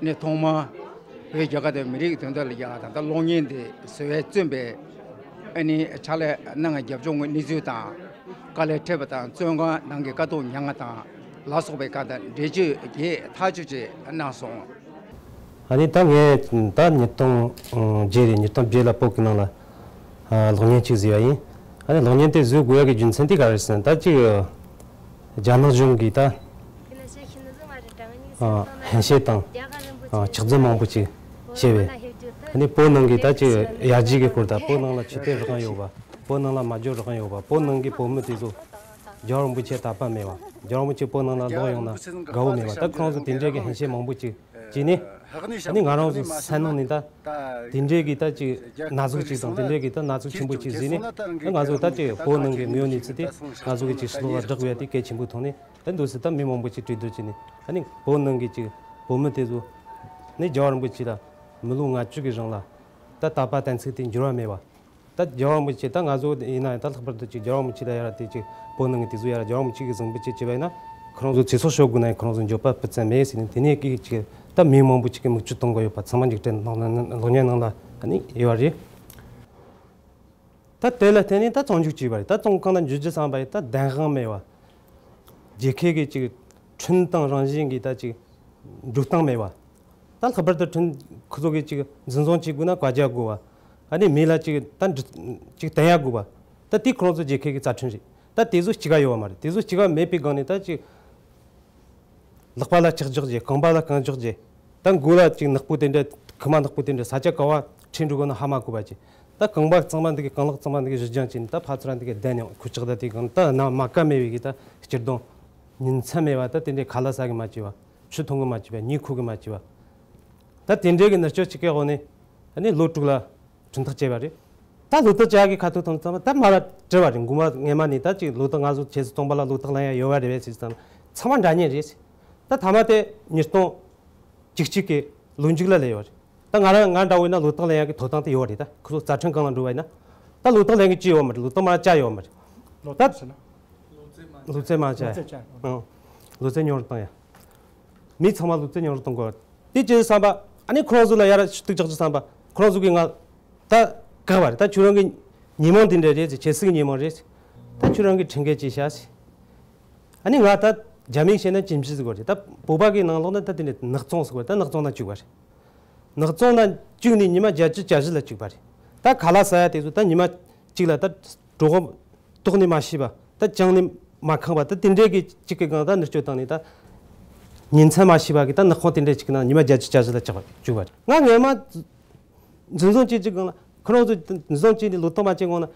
ནི་ཐོག་མར་བོད་རྒྱ་གར་དང་མི་རིགས་དོན་དག་ལ་ཡ་ད་ལྟ་གློག་བརྙན་འདི་བཟོ་བའི་བརྩོན་པའི་ཨ་ནི་ཕྱག་ལས་གནང་བའི་རྒྱབ་ལྗོངས་ཀྱི་གནས་ཚུལ་དང་། དཀའ་ལས་འཕྲད་པ་དང་བཙོན་ཁང་ནང་གི་དཀའ་སྡུག་མྱངས་པ་དང་ལ་སོགས་པའི་སྐོར་དང་འགྲེལ་བརྗོད་རྒྱས་ཐག་ཆོད་ཅིག་གནང་སོང་། ཨ་ནི་ད་ངས་ད་ཉིས་སྟོང་བརྒྱད་རེད། ཉིས་སྟོང་བརྒྱད་ལ་བོད་ཀྱི་ནང་ལ་ཨ་གློག་བརྙན་གཅིག་བཟོས་པ་ཡིན། ཨ་ནི་གློག་བརྙན་དེ་བཟོ་དགོས་ཡ་གི་རྒྱུ་མཚན་དེ་ག་རེ་ཟེར་ན། ད་ཅིག་རྒྱ་ནག་གཞུང་གིས་ད་ཨ་ཧན་བཤད་དང་ཨ་ཆག་རྫུན་མང་པོ་ཅིག་བཤད་པས། ཨ་ནི་བོད་ནང་གི་ད་ཅིག་ཡར་རྒྱས་ཀྱི་སྐོར་དང་། བོད་ནང་ལ་ཆོས་དད་རང་དབང་ཡོད་པ། བོད་ནང་ལ་སྨྲ་བརྗོད་རང་དབང་ཡོད་པ། བོད་ནང་གི་བོད་མི་དེ་ཚོ་རྒྱལ་བ་རིན་པོ་ཆེ་དད་པ་མེད་པ། རྒྱལ་བ་རིན་པོ་ཆེ་བོད་ནང་ལ་ལོག་ཡོང་ན་དགའ་བོ་མེད་པ། ད་ཁོ་རང་ཚོ་དེ་འདྲའི་གི་ཧན་བཤད་མང་པོ་ཅིག་བྱས་ནས། ཨ་ནི་ང་རང་ཚོ་སེམས་ནང་ནས་ད་དེ་འདྲའི་གི་ད་ཅིག་ན་ཟུག་ཅིག་དང་། དེ་འདྲའི་གི་ད་ན་ཟུག་ཆེན་པོ་ཅིག་བཟོས་ནས། ད་ང་ཚོ་ད་ཅིག་བོད་ནང་གི་དངོས་ཡོད་གནས་ཚུལ་དེ་ང་ཚོ་གི་ཅིག་ཕྱི་ལོགས་ལ་བསྒྲགས་དགོས་ཡ་དེ་གལ་ཆེན་པོ་མཐོང་ནས། ཨ་ནི་འདུག་སེ་ད་མི་མང་པོ་ཅིག་གྲོས་བསྡུར་བྱས་ནས། ཨ་ནི་བོད་ནང་གི་ཅིག་བོད་མི་དེ་ཚོ་ནི་རྒྱལ་བ་རིན་པོ་ཆེ་ལ་མི་ལོ་ལྔ་བཅུ་གི་རིང་ལ་ད་དད་པ་དམ་ཚིག་དེ་འགྱུར་བ་མེད་པ། ད་རྒྱལ་བ་རིན་པོ་ཆེ་ད་ང་ཚོ་ཡིན་ན་ཡང་ད་ལྷག་པར་དུ་ཅིག་རྒྱལ་བ་རིན་པོ་ཆེ་ལ་ཡར་དེ་ཅིག་བོད་ནང་གི་དེ་ཚོ་ཡར་རྒྱལ་བ་རིན་པོ་ཆེ་གི་གཟིགས་འབུལ་ཅིག་བྱས་པ་ཡིན་ན། ཁོ་རང་ཚོ་ཚེ་སྲོག་ཤོར་དགོས་ན་ཡང་ཁོ་རང་ཚོ་འགྱོད་པ་སྤུ་ཙམ་མེད་ཟེར་ནས། དེ་ནས་ཀྱི་ཅིག་ད་མི་མང་པོ་ཅིག་གིས་མིག་ཆུ་གཏོང་གི་ཡོད་པ་ཚང་མ་འཇིག་རྟེན་ནང་གློག་བརྙན་ནང་ལ་ཨ་ནི་ཡོད་པ་རེད། ད་དེ་ལ་བརྟེན་ནས་ད་བཙོན་འཇུག་བྱས་པ་རེད། ད་བཙོན་ཁང་ལ་འཇུག་རྒྱུ་བསམ་པ་ཡིན་ད་བདེན་དཔང་མེད་པ། རྒྱལ་ཁབ་ཀྱི་ཅིག་ཁྲིམས་དང་རང་བཞིན་གྱི་ད་ཅིག་འགྲོ་སྟངས་མེད་པ། ད་ལྷག་པར་དུ་ཁྲིམས་ཁོ་ཚོ་གིས་ཅིག་འཛིན་བཟུང་བྱེད་དགོས་ན་བཀའ་རྒྱ་དགོས་པ། ཨ་ནི་མི་ལ་ཅིག་ད་འདྲི་ཅིག་བསྟན་ཡ་དགོས་པ། ད་དེ་ཁོ་རང་ཚོ་རྒྱལ་ཁབ་ཀྱི་རྩ་ཁྲིམས་རེད། ད་དེ་ཚོ་དཀྲུག་ག་ཡོད་པ་མ་རེད། དེ་ཚོ་དཀྲུག་ག་མེད་པའི་སྒང་ནས་ད་ཅིག་ལག་པ་ལ་ལྕགས་འཇོག་བྱས། རྐང་པ་ལ་རྐང་འཇོག་བྱས། ད་མགོ་ལ་ཅིག་ནག་པོ་དེ་འདྲ། ཁུག་མ་ནག་པོ་དེ་འདྲ། ས་ཆ་ག་བ་ཁྲིད་འགྲོ་དགོས་ན་ཧ་མ་གོ་བ་ཅིག་ད་རྐང་པ་གཙང་མ་འདི་གི་རྐང་ལག་གཙང་མ་འདི་གི་གཞུ་རྒྱང་བྱས་ནས་ད་ཕར་ཚུར་འདི་གི་བསྡད་ནས་ཁུ་ལྕགས་ད་དེ་གང་ད་ན་མ་ཀ་མེད་པའི་གི་ད་སྤྱིར་བཏང་ཉིན་མཚན་མེད་པ། ད་དེ་འདྲའི་ཁ་ལག་ཟ་གི་མ་བྱས་པ། ཆུ་འཐུང་གི་མ་བྱས་པ། གཉིད་ཁུག་གི་མ་བྱས་པ། ད་དེ་འདྲའི་གི་ནུ་ཞོ་ཅིག་གི་འོག་ནས་ཨ་ནི་ལོ་དྲུག་ལ་ཁྲིམས་ཐག་བཅད་པ་རེད། ད་ལོ་ཐག་བཅད་གི་ཁ་ཐུག་ཐོན་ཙང་ད་མ་ལ་དྲི་བ་རེད། མགོ་མ་སྔས་མ་ནས་ད་ཅིག་ལོ་ཐག་ང་ཚོ་ཆེ་སུ་གཏོང་པ་ལ་ལོ་ཐག་ལེན་ཡ་ཡོད་པ་རེད་པས་ཟེར་ཙང་ཚང་མ་འདྲ་མཉམ་རེད། ད་མཐའ་མ་དེ་ཉིས་སྟོང་བཅུ་གཅིག་གི་ལོ་མཇུག་ལ་སླེབས་ཡོད་རེད། ད་ང་རང་ང་འདྲ་བོ་ཡིན་ན་ལོ་ཐག་ལེན་ཡ་གི་ཐོབ་ཐང་དེ་ཡོད་རེད། ད་ཁོ་ཚོ་རྩ་ཁྲིམས་སྒང་ལ་འགྲོ་བ་ཡིན་ན། ད་ལོ་ཐག་ལེན་གི་ཅི་ཡོད་མ་རེད། ལོ་ཐག་མ་བཅད་ཡོད་མ་རེད། ལོ་ད་ཐག་ཟེར་ན། ལོ་ཚད་མ་བཅད། ལོ་ཚད་བཅད། ཨང་། ལོ་ཚད་ཉུང་རུ་བཏང་ཡ། མི་ཚང་མ་ལོ་ཚད་ཉུང་རུ་གཏོང་དགོས། དེ་ཅི་བསམ་པ། ཨ་ནི་ཁོ་རང་ཚོ་ལ་ཡར་ཞུ་གཏུག་རྒྱག་ཅི་བསམ་པ། ཁོ་རང་ཚོ་གིས་ང་ད་བཀག་པ་རེད། ད་ཁྱོད་རང་གི་ཉེས་མིང་དེ་འདྲ་རེད་ཟེར། ཆབ་སྲིད་ཀྱི་ཉེས་མིང་རེད་ཟེར། ད་ཁྱོད་རང་གི་ཁྲིམས་འགལ་བྱས་ཤག་ཟེར། ཨ་ནི་ང་ད་རྒྱ་མིང་བཤད་ན་ཅི་འདྲ་ཟེར་དགོས་རེད། ད་བོད་པ་གི་ནང་ལོགས་ན་ད་དེ་འདྲ་ནག་ཚོང་ཟེར་དགོས་རེད། ད་ནག་ཚོང་ན་བཅུག་པ་རེད། ནག་ཚོང་ན་བཅུག་ནས་ཉི་མ་བརྒྱད་ཅུ་གྱ་བཞི་ལ་བཅུག་པ་རེད། ད་ཁ་ལག་ཟ་ཡ་དེ་ཚོ་ད་ཉི་མ་གཅིག་ལ་ད་གྲོད་ཁོག་ལྟོགས་ནས་མ་ཤི་བ། ད་ཅང་ནས་མ་ཁེངས་པ། ད་དེ་འདྲའི་གི་གཅིག་གི་སྒང་ད་མནར་གཅོད་བཏང་ནས་ད་ཉིན་མཚན་མ་ཤེས་པ་གི་ད་ནག་ཁུང་དེ་འདྲའི་གཅིག་གི་ནང་ཉི་མ་བརྒྱད་ཅུ་གྱ་བཞི་ལ་བཅུག་པ་བཅུག་པ་རེད། ང་སྔོན་མ་འཛིན་བཟུང་བྱེད་ཀྱི་སྒང་ལ་ཁོ་རང་ཚོ་འཛིན་བཟུང་བྱས་ནས་ལོ་ཐོག་མ་བྱས་སྔོན་ན་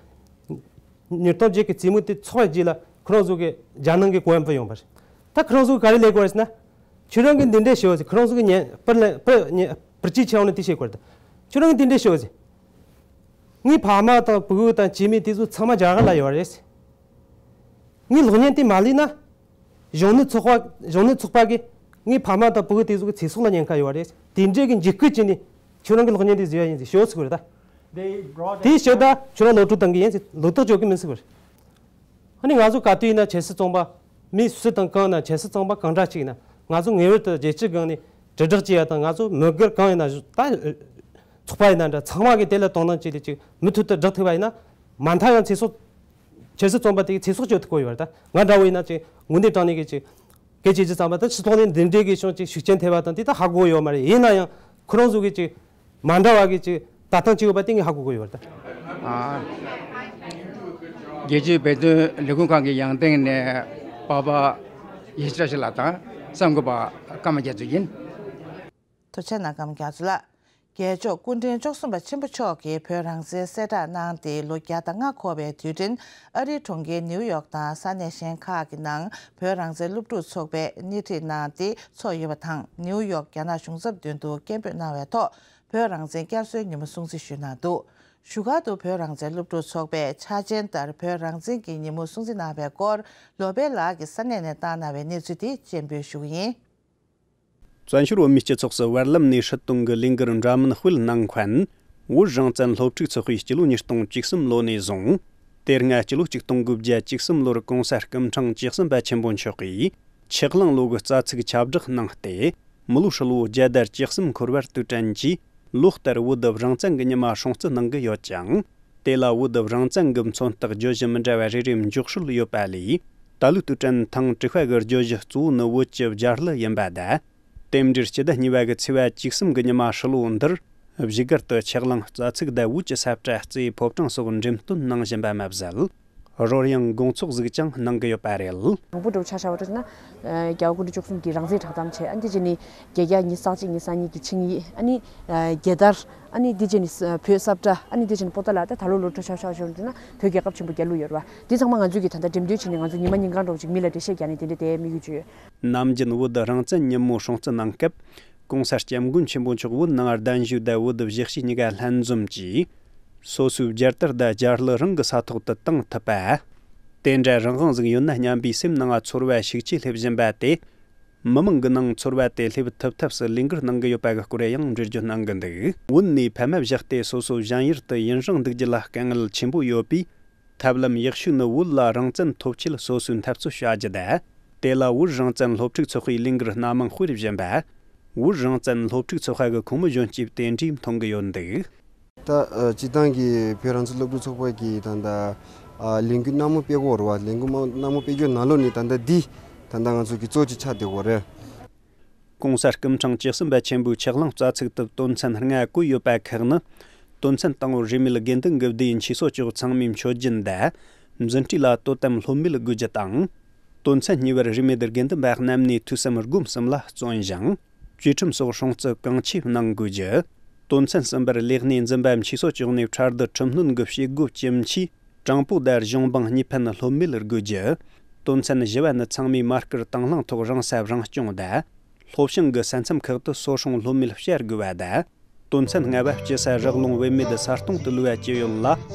ཉིས་སྟོང་བརྒྱད་ཀྱི་རྩེད་མོ་དེ་ཚོགས་པའི་རྗེས་ལ་ཁོ་རང་ཚོ་གི་རྒྱ་ནང་གི་གོ་ཡམ་པ་ཡོང་པ་རེད། ད་ཁོ་རང་ཚོ་གི་ག་རེ་ལས་དགོས་རེད་ཟེར་ན། ཁྱོད་རང་གིས་འདི་འདྲས་ཤོད་ཟེར། ཁོ་རང་ཚོ་གི་ཉན་པར་ལེན་པར་ཉན་པར་ཅི་ཆེ་བ་ནས་དེ་བཤད་དགོས་རེད། ད་ཁྱོད་རང་གིས་འདི་འདྲས་ཤོད་ཟེར། ངའི་ཕ་མ་དང་བུ་གུ་དང་སྐྱེ་དམན་དེ་ཚོ་ཚང་མ་རྒྱ་གར་ལ་ཡོད་རེད། ངའི་གློག་བརྙན་དེ་མ་ལུས་ན། གཞོན་ནུ་ཚོགས་པ་གཞོན་ནུ་ཚོགས་པ་གིས་ངའི་ཕ་མ་དང་བུ་གུ་དེ་ཚོ་གི་ཚེ་སྲོག་ལ་ཉེན་ཁ་ཡོད་རེད། དེ་འདྲས་ཀྱི་འཇིགས་སྐུལ་བྱས་ནས་ཁྱོད་རང་གི་གློག་བརྙན་དེ་བཟོས་ཡ་ཡིན་ཟེར་ཤོད་ཟེར་གི་རེད་ད། དེ་ཤོད་ད་ཁྱོད་རང་ལོག་སྤྲོད་བཏང་གི་ཡིན་ཟེར། ལོག་རྟགས་འཇོག་གི་མིན་ཟེར་གི་རེད། ཨ་ནི་ང་ཚོ་ག་དུས་ཡིན་ན་ཆབ་སྲིད་བཙོན་པ། མི་སུ་དང་གང་ན་ཆབ་སྲིད་བཙོན་པ་གང་འདྲ་ཅིག་ཡིན་ན། ང་ཚོ་ངེས་པར་དུ་རྒྱལ་སྤྱིའི་སྒང་ནས་དྲིལ་བསྒྲགས་བྱེད་ཡ་དང་། ང་ཚོ་མི་སྒེར་གང་ཡིན་ན་ད་ཚོགས་པ་ཡིན་ན་འདྲ་ཚང་མ་གིས་དེ་ལ་དོ་སྣང་བྱས་ཏེ་ཅིག་མུ་མཐུད་དུ་བསྒྲགས་ཐུབ་པ་ཡིན་ན། མ་མཐའ་ཡང་ཚེ་སྲོག་ཆབ་སྲིད་བཙོན་པ་དེ་གི་ཚེ་སྲོག་གཅོད་ཐུབ་ཀྱི་ཡོད་རེད་ད། ང་འདྲ་བོ་ཡིན་ན་ཅིག་དངོས་གནས་དྲང་གནས་ཀྱི་ཅིག་སྐད་ཆ་བྱས་ཙང་པ་ད་སྤྱི་ཚོགས་ནས་འདི་འདྲའི་གི་བྱུང་ཅིག་ཤུགས་རྐྱེན་ཐེབས་པ་དང་དེ་ད་ཧ་གོ་ཡོད་མ་རེད། ཡིན་ན་ཡང་ཁོ་རང་ཚོ་གི་ཅིག་མ་འདྲ་བ་གི་ཅིག་ལྟ་སྟངས་ཅིག་ཡོད་པ་དེ་ངས་ཧ་གོ་གི་ཡོད་རེད་ད། ཨ། རྒྱལ་སྤྱིའི་བོད་དོན་ལས་འགུལ་ཁང་གི་ཡང་སྟེང་ནས་པ་ཕ་ཡེ་ཤེས་བཀྲ་ཤིས་ལགས་དང་གསར་འགོད་པ་ཀརྨ་རྒྱ་མཚོ་ཡིན། ཐུགས་རྗེ་གནང་། ཀརྨ་རྒྱ་མཚོ་ལགས། རྒྱལ་མཆོག་སྐུ་ཕྲེང་བཅུ་གསུམ་པ་ཆེན་པོ་མཆོག་གིས་བོད་རང་བཙན་གསལ་བསྒྲགས་གནང་སྟེ་ལོ་བརྒྱ་དང་ལྔ་འཁོར་བའི་དུས་དྲན་ཨ་རིའི་གྲོང་ཁྱེར་ནིའུ་ཡོག་དང་ས་གནས་གཞན་ཁག་གི་ནང་བོད་རང་བཙན་སློབ་ཕྲུག་ཚོགས་པས་སྣེ་ཁྲིད་གནང་སྟེ་ཚོགས་ཡོད་པ་དང་། ནིའུ་ཡོག་རྒྱ་ནག་གཞུང་ཚབ་མདུན་དུ་སྐད་འབོད་གནང་བའི་ཐོག་བོད་རང་བཙན་བསྐྱར་གསོའི་ཉིན་མོ་སྲུང་བརྩི་ཞུས་གནང་འདུག། བཞུགས་སྒར་དུ་བོད་རང་བཙན་སློབ་ཕྲུག་ཚོགས་པས་འཆར་ཅན་ལྟར་བོད་རང་བཙན་གྱི་ཉིན་མོ་སྲུང་བརྩི་གནང་བའི་སྐོར་ལོ་པཎ་ལགས་ཀྱིས་ས་གནས་ནས་བཏང་གནང་བའི་གནས་ཚུལ་དེ་སྤྱན་འབུལ་ཞུ་གི་ཡིན། བཙན་བྱོལ་བོད་མིའི་སྤྱི་ཚོགས་སུ་བར་ལམ་ནས་སྲིད་དོན་གྱི་ལས་འགུལ་འདྲ་མིན་སྤེལ་གནང་མཁན། བོད་རང་བཙན་སློབ་ཕྲུག་ཚོགས་པའི་སྤྱི་ལོ་ཉིས་སྟོང་བཅུ་གསུམ་ལོ་ནས་བཟུང་། དེ་སྔ་སྤྱི་ལོ་ཆིག་སྟོང་དགུ་བརྒྱ་བཅུ་གསུམ་ལོར་གོང་ས་སྐུ་ཕྲེང་བཅུ་གསུམ་པ་ཆེན་པོ་མཆོག་གིས་ཆོས་གླིང་ལོ་གི་རྩ་ཚིག་ཁྱབ་བསྒྲགས་གནང་སྟེ། མི་ལོ་ཧྲིལ་བོ་བརྒྱ་དང་བཅུ་གསུམ་འཁོར་བར་དུས་དྲན་གྱིས་ལོ་ལྟར་བོད་རང་བཙན་གྱི་ཉི་མ་སྲུང་བརྩི་གནང་གི་ཡོད་ཅིང་། དེ་ལ་བོད་རང་བཙན་གྱི་མཚོན་རྟགས་བརྗོད་གཞི་མི་འདྲ་བ་རེ་རེ་འཇོག་སྲོལ་ཡོད་པ་ལས། ད་ལོའི་དུས་དྲན་ཐེངས་དྲུག་པ་གི་བརྗོད་གཞི་གཙོ་བོ་ནི་བོད་ཀྱི་བརྒྱ་རླུ་ཡིན་པ་དང་། རྟེན་འབྲེལ་སྤྱི་ཟླ་གཉིས་པ་གི་ཚེས་པ་བཅུ་གསུམ་གྱི་ཉི་མ་ཧྲིལ་བོ་འདིར། བཞུགས་སྒར་དུ་ཆོས་གླིང་རྩ་ཚིག་དང་བོད་ཀྱི་ས་བཀྲ་རྩེའི་ཕོ་བྲང་སོགས་འགྲེམས་སྟོན་གནང་བཞིན་པ་མ་ཟད། རོལ་དབྱངས་དགོང་ཚོགས་ཟིག་ཀྱང་གནང་གི་ཡོད་པ་རེད། དང་པོ་འདྲ་བོ་ཆ་བཞག་པ་རེད་ན། རྒྱལ་བ་སྐུ་ཕྲེང་བཅུ་གསུམ་གྱི་རང་བཙན་བསྒྲགས་གཏམ་བྱས། ཨ་ནི་དེ་རྗེས་ནི་རྒྱལ་རྒྱལ་ཉི་ཤུ་རྩ་གཅིག་ཉི་ཤུ་རྩ་གཉིས་ཀྱི་ཆིངས་ཡིག་ཨ་ནི་རྒྱལ་དར། ཨ་ནི་དེ་རྗེས་ནི་བོད་ས་བཀྲ། ཨ་ནི་དེ་རྗེས་ནི་པོ་ཏཱ་ལ། ད་ད་ལོ་ལོ་འདྲ་ཆ་བཞག་པ་རེད་ན་བོད་རྒྱལ་ཁབ་ཆེན་པོ་རྒྱལ་གླུ་ཡོད་རེད་བ། འདི་ཚང་མ་ང་ཚོས་ཀྱི་ད་ལྟ་འགྲེམས་སྟོན་བྱས་ནས་ང་ཚོ་ཉི་མ་ཉིན་གང་འདྲ་བོ་ཅིག་མི་ལ་འགྲེལ་བཤད་རྒྱག་ནས་དེ་འདྲ་དེ་དམིགས་ཡུལ་ཅིག་ཡོད། ནམ་རྒྱུན་བོད་རང་བཙན་ཉིན་མོ་སྲུང་བརྩི་གནང་སྐབས། ྋགོང་ས་ྋསྐྱབས་མགོན་ཆེན་པོ་མཆོག་བོད་ནང་གདན་ཞུས་དང་བོད་གཞིས་བྱེས་གཉིས་ཀ་ལྷན་འཛོམས་ཀྱིས། སོ་སོའི་རྒྱལ་དར་དང་རྒྱ་གླུ་རང་གི་ས་ཐོག་ཏུ་བཏང་ཐུབ་པ། དེ་འདྲ་རང་དབང་ཟིག་ཡོད་ན་སྙམ་པའི་སེམས་ནང་ཚོར་བ་ཤུགས་ཆེ་སླེབས་བཞིན་པ་དེ། མི་མང་གི་ནང་ཚོར་བ་དེ་སླེབས་ཐུབ་ཐབས་སུ་ལས་འགུལ་གནང་གི་ཡོད་པ་གི་སྐོར་ཡང་འགྲེལ་བརྗོད་གནང་གི་འདུག་བོད་ནས་ཕ་མ་བཞག་སྟེ་སོ་སོ་གཞན་ཡུལ་དུ་ཡུན་རིང་འདུག་རྒྱུ་ལ་དཀའ་ངལ་ཆེན་པོ་ཡོད་པས། ཐབས་ལམ་ཡག་ཤོས་ནི་བོད་ལ་རང་བཙན་ཐོབ་ཆེད་སོ་སོའི་འཐབ་རྩོད་བྱ་རྒྱུ་དང་། དེ་ལ་བོད་རང་བཙན་སློབ་ཕྲུག་ཚོགས་པའི་ལས་འགུལ་སྣ་མང་སྤེལ་བཞིན་པ། བོད་རང་བཙན་སློབ་ཕྲུག་ཚོགས་པ་གི་ཁོངས་མི་གཞོན་སྐྱེས་དེ་འདྲས་མཐོང་གི་ཡོད་འདུག་ད་ཨ་སྤྱིར་བཏང་གི་བོད་རང་བཙན་སློབ་ཕྲུག་ཚོགས་པ་གི་ད་ལྟ་ཨ་ལས་འགུལ་སྣ་མང་སྤེལ་གྱི་ཡོད་རེད་བ། ལས་འགུལ་མང་སྣ་མང་སྤེལ་རྒྱུ་ནང་ལོགས་ནས་ད་ལྟ་འདི་ད་ལྟ་ང་ཚོ་གི་གཙོ་ཆེ་ཆགས་བསྡད་ཡོད་རེད། ྋགོང་ས་ྋསྐྱབས་མགོན་ཆེན་པོ་མཆོག་གླིང་རྩ་ཚིག་ཏུ་དོན་ཚན་ལྔ་བཀོད་ཡོད་པ་ཁག་ནི། དོན་ཚན་དང་པོ་རིས་མེད་དགེ་འདུན་གྱི་སྡེའི་མཆོད་གསོལ་ཅོག་ཚང་མས་མཆོད་སྦྱིན་དང་། འཛིན་གྲྭ་ལ་དོ་དམ་ལྷོད་མེད་དགོས་རྒྱུ་དང་། དོན་ཚན་གཉིས་པར་རིས་མེད་དགེ་འདུན་པ་རྣམས་ནས་ཐོས་བསམ་སྒོམ་གསུམ་ལ་བརྩོན་ཞིང་། བཅས་ཁྲིམས་སོགས་སྲུང་བརྩི་གང་ཆེ་གནང་དགོས་རྒྱུ། དོན་ཚན་གསུམ་པར་ལས་གནས་འཛིན་པ་མཆོད་གསོལ་ཅོག་ནས་ཁྲལ་བསྡུ་ཁྲིམས་སྣོན་གྱི་བྱེད་སྒོ་ཇི་མཆིས། དྲང་པོ་དང་གཞུང་དབང་གཉིས་ཕན་ལྷོད་མེད་དགོས་རྒྱུ། དོན་ཚན་བཞི་བ་ནི་ཚང་མས་མ་བསྐུལ་དང་བླངས་ཐོག་རང་ས་རང་སྐྱོང་དང་། སློབ་སྦྱོང་གི་ས་མཚམས་ཁག་ཏུ་སོ་སྲུང་ལྷོད་མེད་བྱ་དགོས་པ་དང་། དོན་ཚན་ལྔ་པ་སྤྱི་ས་རག་ལུང་བེད་མེད་ས་སྟོང་དུ་ལུས་པ་ཇི་ཡོད་ལ་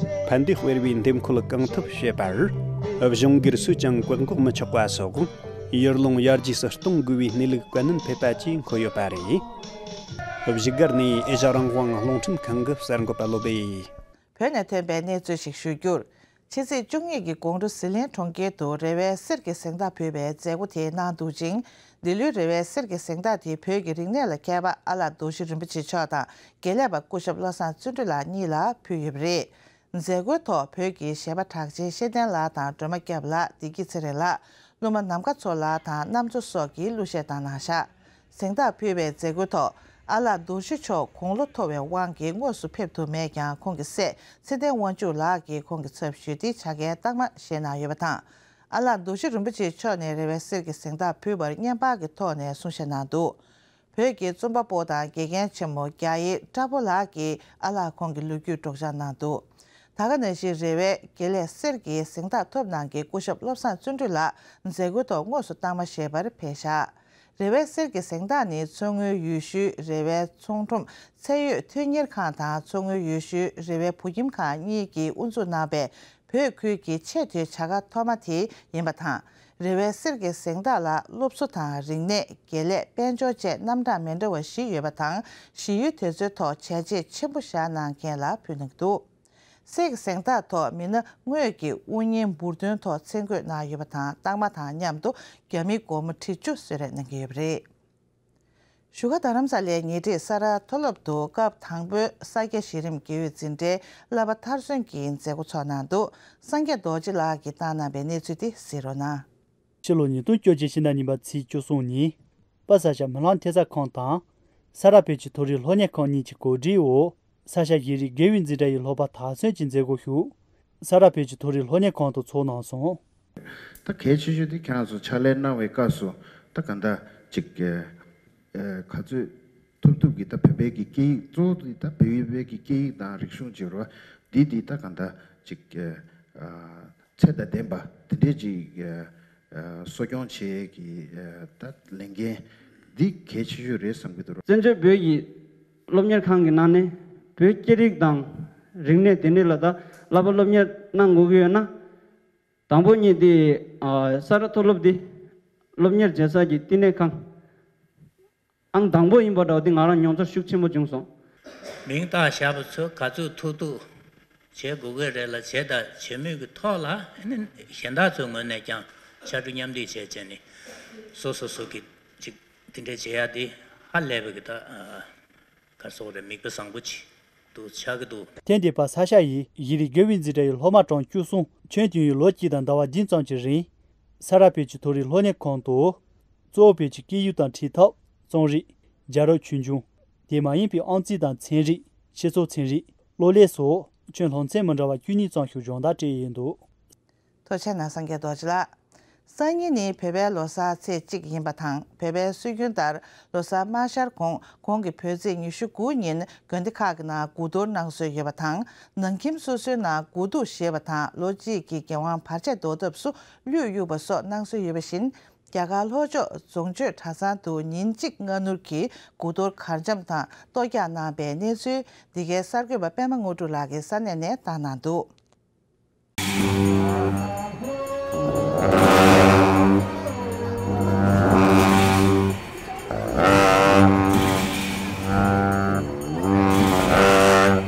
ཕན་བདེ་སྤེལ་བའི་འདེམས་བསྐོ་གང་ཐུབ་བྱེད་པར། གཞུང་སྒེར་སུས་ཀྱང་བཀག་འགོག་མི་ཆོག་པ་སོགས་ཡུལ་ལུང་ཡར་རྒྱས་སུ་གཏོང་དགོས་པའི་གནས་ལུགས་གོ་གནོན་ཕེབས་པ་བཅས་འཁོད་ཡོད་པ་རེད། བཞུགས་སྒར་ནས་ཨེ་ཤ་རང་དབང་རླུང་འཕྲིན་ཁང་གི་གསར་འགོད་པ་བློ་བྷེ། བོད་ནས་ཐོན་པའི་གནས་ཚུལ་ཞིག་ཞུ་རྒྱུར། ཕྱི་ཚེས་བཅུ་གཉིས་ཀྱི་དགོང་དྲོ་ཟི་ལིང་གྲོང་ཁྱེར་དུ་རེ་བའི་གསེར་གྱི་གཟེངས་རྟགས་ཕུལ་བའི་མཛད་སྒོ་དེ་གནང་འདུག་ཅིང་། འདི་ལོའི་རེ་བའི་གསེར་གྱི་གཟེངས་རྟགས་དེ་བོད་ཀྱི་རིག་གནས་ལ་མཁས་པ་ཨ་ལགས་རྡོ་རྗེ་རིན་པོ་ཆེ་མཆོག་དང་དགེ་ལས་པ་སྐུ་ཞབས་བློ་བཟང་བརྩོན་འགྲུས་ལགས་གཉིས་ལ་ཕུལ་ཡོད་པ་རེད། མཛད་སྒོའི་ཐོག་བོད་ཀྱི་གཞས་པ་གྲགས་ཅན་ཤེས་ལྡན་ལགས་དང་སྒྲོལ་མ་སྐྱབས་ལགས། བདེ་སྐྱིད་ཚེ་རིང་ལགས། གླུ་མ་ནམ་མཁའ་མཚོ་ལགས་དང་གནམ་མཚོ་སོགས་ཀྱིས་གླུ་གཞས་བཏང་གནང་བཞག་གཟེངས་རྟགས་ཕུལ་བའི་མཛད་སྒོའི་ཐོག་ཨ་ལགས་རྡོ་རྗེ་མཆོག་དགུང་ལོ་མཐོ་བའི་དབང་གིས་དངོས་སུ་ཕེབས་ཐུབ་མེད་ཀྱང་། ཁོང་གི་སྲས་ཚེ་བརྟན་དབང་ཕྱུག་ལགས་ཀྱིས་ཁོང་གི་ཚབ་ཞུས་ཏེ་བྱ་དགའི་རྟགས་མ་བཞེས་གནང་ཡོད་པ་དང་། ཨ་ལགས་རྡོ་རྗེ་རིན་པོ་ཆེ་མཆོག་ནས་རེ་བའི་གསེར་གྱི་གཟེངས་རྟགས་ཕུལ་བར་བརྙན་པར་གྱི་ཐོག་ནས་གསུང་བཤད་གནང་འདུག་བོད་ཀྱི་རྩོམ་པ་པོ་དང་དགེ་རྒན་ཆེན་མོ་རྒྱ་ཡེ་བཀྲ་བྷོ་ལགས་ཀྱིས་ཨ་ལགས་ཁོང་གི་ལོ་རྒྱུས་སྒྲོག་སྦྱང་གནང་འདུག་ད་ག་ནང་བཞིན་རེ་བའི་དགེ་ལས་གསེར་གྱི་གཟེངས་རྟགས་ཐོབ་གནང་མཁན་སྐུ་ཞབས་བློ་བཟང་བརྩོན་འགྲུས་ལགས་མཛད་སྒོའི་ཐོག་དངོས་སུ་རྟགས་མ་བཞེས་པར་ཕེབས་བཞག་རེ་བའི་གསེར་གྱི་གཟེངས་རྟགས་ནི་མཚོ་སྔོན་ཡུལ་ཤུལ་རེ་བའི་ཚོང་ཁྲོམ་ཚད་ཡོད་མཐུན་གཉེར་ཁང་དང་མཚོ་སྔོན་ཡུལ་ཤུལ་རེ་བའི་བོད་ཁྱིམ་ཁང་གཉིས་ཀྱིས་དབུ་འཛུགས་གནང་བའི་བོད་ཁུལ་གྱི་ཆེས་མཐོའི་བྱ་དགའ་ཐོག་མ་དེ་ཡིན་པ་དང་། རེ་བའི་གསེར་གྱི་གཟེངས་རྟགས་ལ་སློབ་གསོ་དང་རིག་གནས། དགེ་ལས། དཔལ་འབྱོར་བཅས་རྣམ་གྲངས་མི་འདྲ་བ་བཞི་ཡོད་པ་དང་། གཞི་ཡུལ་དེ་ཚོའི་ཐོག་བྱས་རྗེས་ཆེན་པོ་བཞག་གནང་མཁན་ལ་ཕུལ་གནང་གི་འདུག་གསེར་གྱི་གཟེངས་རྟགས་ཐོག་མི་སྣ་དངོས་ཀྱི་དབུ་བརྙེས་འབུར་འདོན་ཐོག་མཚན་བཀོད་གནང་ཡོད་པ་དང་། རྟགས་མ་དང་མཉམ་དུ་རྒྱ་མིའི་སྒོར་མོ་ཁྲི་བཅུ་གསོལ་རས་གནང་གི་ཡོད་པ་རེད། བཞུགས་སྒར་རྡ་རམ་ས་ལའི་ཉེ་འཁྲིས་ས་རཱ་མཐོ་སློབ་ཏུ་སྐབས་དང་པོའི་ས་སྐྱ་གཞི་རིམ་དགེ་འོས་འཛིན་གྲྭའི་བསླབ་པ་མཐར་སོན་གྱི་མཛད་སྒོ་ཚོགས་གནང་འདུག་སངས་རྒྱས་རྡོ་རྗེ་ལགས་ཀྱིས་བཏང་གནང་བའི་གནས་ཚུལ་དེ་གཟིགས་རོགས་གནང་། ཕྱི་ལོ་ཉིས་སྟོང་བཅོ་གཅིག་ཕྱི་ཟླ་གཉིས་པ་ཚེས་བཅུ་གསུམ་ཉིན། པ་ས་ཤ་མི་ལང་ཐེ་ས་ཁང་དང་། ས་རཱ་བོད་ཀྱི་མཐོ་རིམ་སློབ་གཉེར་ཁང་གཉིས་ཀྱི་གོ་སྒྲིག་འོག་ས་སྐྱ་གཞི་རིམ་དགེ་འོས་འཛིན་གྲྭ་ཡི་བསླབ་པ་མཐར་སོན་གྱི་མཛད་སྒོ་ཞིག་ས་རཱ་བོད་ཀྱི་མཐོ་རིམ་སློབ་གཉེར་ཁང་དུ་ཚོགས་གནང་སོང་། ད་གལ་ཆེ་ཤོས་དེ་ཁྱེད་རང་ཚོ་ཕྱག་ལས་གནང་བའི་སྐབས་སུ་ད་ག་འདྲ་ཅིག་ག་ཚོད་ཐུབ་ཐུབ་ཀྱིས་ད་བོད་པའི་གི་སྐད་ཡིག་གཙོ་བོ་དེ་ད་བོད་པའི་གི་སྐད་ཡིག་དང་རིག་གཞུང་ཅིག་རེད་བ། འདི་འདི་ད་ག་འདྲ་ཅིག་ཚད་དང་ལྡན་པ་དེ་འདྲས་ཅིག་གསོ་སྐྱོང་བྱེད་ཀྱི་ད་ལས་འགན་འདི་གལ་ཆེ་ཤོས་རེད་བསམ་གྱི་འདུག་བཙན་བྱོལ་བོད་ཀྱི་སློབ་གཉེར་ཁང་གི་ནང་ནས་བོད་སྐད་རིགས་དང་ རིག་གནས་དེ་འདྲ་ལ་ད་བསླབ་པ་སློབ་གཉེར་གནང་དགོས་ཀྱི་ཡོད་ན། དང་པོ་ཉིད་དེ་ཨ་ས་རཱ་མཐོ་སློབ་དེ་སློབ་གཉེར་བྱེད་ས་ཀྱི་བསྟི་གནས་ཁང་ཨང་དང་པོ་ཡིན་པ་འདྲ་བ་དེ་ང་རང་མྱོང་ཚོར་ཤུགས་ཆེན་པོ་བྱུང་སོང་། མིང་བཏགས་བཞག་པ་ཚོ་ག་ཚོད་ཐུབ་ཐུབ་བྱེད་དགོས་ཀྱི་རེད་ལ། བྱེད་དང་བྱེད་མུས་ཀྱི་ཐོག་ལ་ཨ་ནི་གཞན་དག་ཚོའི་ངོས་ནས་ཀྱང་ཕྱར་གྲུ་མཉམ་འདེགས་བྱས་བྱས་ནས་སོ་སོ་སོ་གི་ཅིག་དེ་འདྲ་བྱེད་ཡག་དེ་ཧ་ལས་པའི་གི་ད་ག་རེ་ཟེར་དགོས་རེད། མིག་དཔེ་བཟང་པོ་ཅིག་འདུག་ཆགས་ཀྱི་འདུག། ཐེངས་འདིའི་བར་ས་ཤ་ཡི་ཡི་རི་གོ་བི་ཛི་ཏྲ་ཡི་སློབ་མ་གྲངས་བཅུ་གསུམ་ཆོས་དོན་ཡི་ལོ་གཅིག་དང་ཟླ་བ་བདུན་ཙམ་གྱི་རིང་ས་རཱ་བོད་ཀྱི་མཐོ་རིམ་སློབ་གཉེར་ཁང་དུ་གཙོ་བོ་བོད་ཀྱི་སྐད་ཡིག་དང་འབྲི་ཐབས། རྩོམ་རིག་རྒྱལ་རབས་ཆོས་འབྱུང་། དེ་མ་ཡིན་པའི་ཨང་རྩིས་དང་ཚན་རིག་སྤྱི་ཚོགས་ཚན་རིག་སློབ་ལས་སོགས་ཁྱོན་སློབ་ཚན་མི་འདྲ་བ་བཅུ་གཉིས་ཙམ་ཞིག་སྦྱོང་བརྡར་སྤྲད་ཡོད་འདུག། ཐུགས་རྗེ་གནང་། སངས་རྒྱས་རྡོ་རྗེ་ལགས། སང་ཉིན་ནི་བོད་པའི་ལོ་གསར་ཚེས་གཅིག་ཡིན་པ་དང་། བོད་པའི་སྲོལ་རྒྱུན་ལྟར་ལོ་གསར་དམར་ཤར་གོང་གོང་གི་བོད་ཚེས་ཉི་ཤུ་དགུ་ཉིན་དགོན་སྡེ་ཁག་གི་ནང་དགུ་གཏོར་གནང་སྲོལ་ཡོད་པ་དང་། ནང་ཁྱིམ་སོ་སོའི་ནང་དགུ་ཐུག་བཞེས་པ་དང་། ལོ་གཅིག་གི་འགན་དབང་བར་ཆད་བཟློག་ཐབས་སུ་གླུད་གཡུག་པ་སོགས་གནང་སྲོལ་ཡོད་པ་བཞིན། རྒྱ་གར་ལྷོ་ཕྱོགས་རྫོང་ཆོས་གྲྭ་ཚང་དུ་ཉིན་གཅིག་སྔ་སྣུར་གྱིས་དགུ་གཏོར་གར་འཆམ་དང་གཏོར་རྒྱག་གནང་པའི་གནས་ཚུལ་འདི་གའི་གསར་འགོད་པ་པད་མ་དངོས་གྲུབ་ལགས་ཀྱིས་ས་གནས་ནས་བཏང་གནང་འདུག།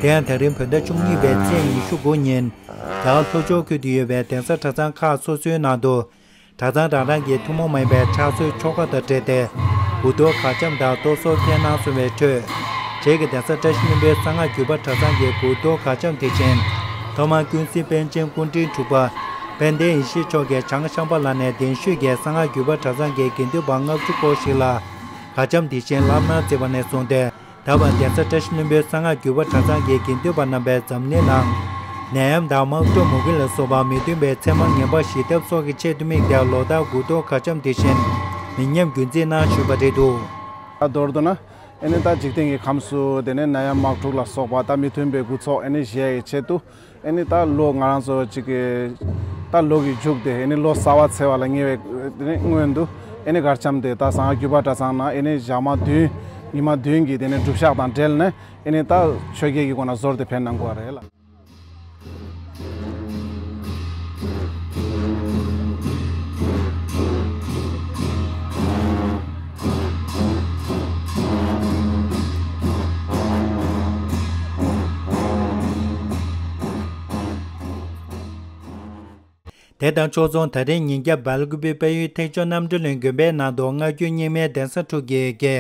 དེ་ཡང་ད་རིང་བོད་ཟླ་བཅུ་གཉིས་པའི་ཚེས་ཉི་ཤུ་དགུ་ཉིན། རྒྱ་གར་ལྷོ་ཕྱོགས་ཁུལ་དུ་ཡོད་པའི་གདན་ས་གྲྭ་ཚང་ཁག་སོ་སོའི་ནང་དུ། གྲྭ་ཚང་རང་རང་གི་ཐུན་མོང་མ་ཡིན་པའི་ཕྱག་སྲོལ་ཆོ་ག་དང་འབྲེལ་ཏེ། དགུ་གཏོར་གར་འཆམ་དང་གཏོར་ཟོར་འཐེན་གནང་སོང་བའི་ཁྲོད། རྗེས་ཀྱི་གདན་ས་བཀྲ་ཤིས་ལྷུན་པོའི་གསང་སྔགས་བརྒྱུད་པ་གྲྭ་ཚང་གི་དགུ་གཏོར་གར་འཆམ་དེ་བཞིན། ཐོག་མར་ཀུན་གཟིགས་པཎ་ཆེན་སྐུ་ཕྲེང་དྲུག་པ་དཔལ་ལྡན་ཡེ་ཤེས་མཆོག་གིས་བྱང་ཤམ་བྷ་ལ་ནས་གདན་ཞུས་ཀྱིས་གསང་སྔགས་བརྒྱུད་པ་གྲྭ་ཚང་གི་དགེ་འདུན་པ་ལྔ་བཅུ་སྐོར་ཞིག་ལ་གར་འཆམ་དེ་བཞིན་བསླབ་གནང་བྱས་པ་ནས་བཟུང་སྟེ། ད་བར་གདན་ས་བཀྲ་ཤིས་ལྷུན་པོའི་གསང་སྔགས་བརྒྱུད་པ་གྲྭ་ཚང་གི་དགེ་འདུན་པ་རྣམ་པས་འཛམ་གླིང་ནང་ནད་ཡམས་དང་དམག་འཁྲུག་མུ་གེ་ལ་སོགས་པ་མི་མཐུན་པའི་མཚན་མ་ངན་པ་ཞི་ཐབས་སོགས་ཀྱི་ཆེད་དུ་དམིགས་ཏེ་ལོ་ལྟར་དགུ་གཏོར་གར་འཆམ་དེ་བཞིན་མི་ཉམས་རྒྱུན་འཛིན་གནང་བཞིན་པ་རེད་འདུག། ད་མདོར་བསྡུ་ན། ཨེ་ནི་ད་འཇིག་རྟེན་གྱི་ཁམས་སུ་དེ་ནས་ནད་ཡམས་དམག་འཁྲུག་ལ་སོགས་པ་ད་མི་མཐུན་པའི་རྒུད་ཚོགས་ཨེ་ནི་ཞི་ཡག་གི་ཆེད་དུ། ཨེ་ནི་ད་ལོ་ང་རང་ཚོ་གཅིག་གི་ད་ལོ་གི་མཇུག་དེ་ཨེ་ནི་ལོ་གསར་པ་འཚོལ་བ་ལ་ཉེ་བའི་དེ་ནི་སྔོན་དུ་ཨེ་ནི་གར་འཆམ་དེ་ད་གསང་སྔགས་བརྒྱུད་པ་གྲྭ་ཚང་ནང་ཨེ་ནི་ཞག་མ་བདུན་ཉི་མ་བདུན་གྱི་དེ་ནི་སྒྲུབ་ཞག་དང་འབྲེལ་ནས་ཨེ་ནི་ད་ཆོས་བརྒྱད་ཀྱི་སྒོ་ནས་ཟུར་དེ་ཕེབས་གནང་དགོས་པ་རེད་ལ། དེ་དང་ཕྱོགས་མཚུངས། ད་རེས་ཉིན་རྒྱབ་སྦེལ་ཀོབ་དཔལ་ཡུལ་ཐེག་མཆོག་རྣམ་གྲོལ་གླིང་དགོན་པའི་ནང་དུ་སྔ་འགྱུར་རྙིང་མའི་གདན་ས་དྲུག་གི་དགེ་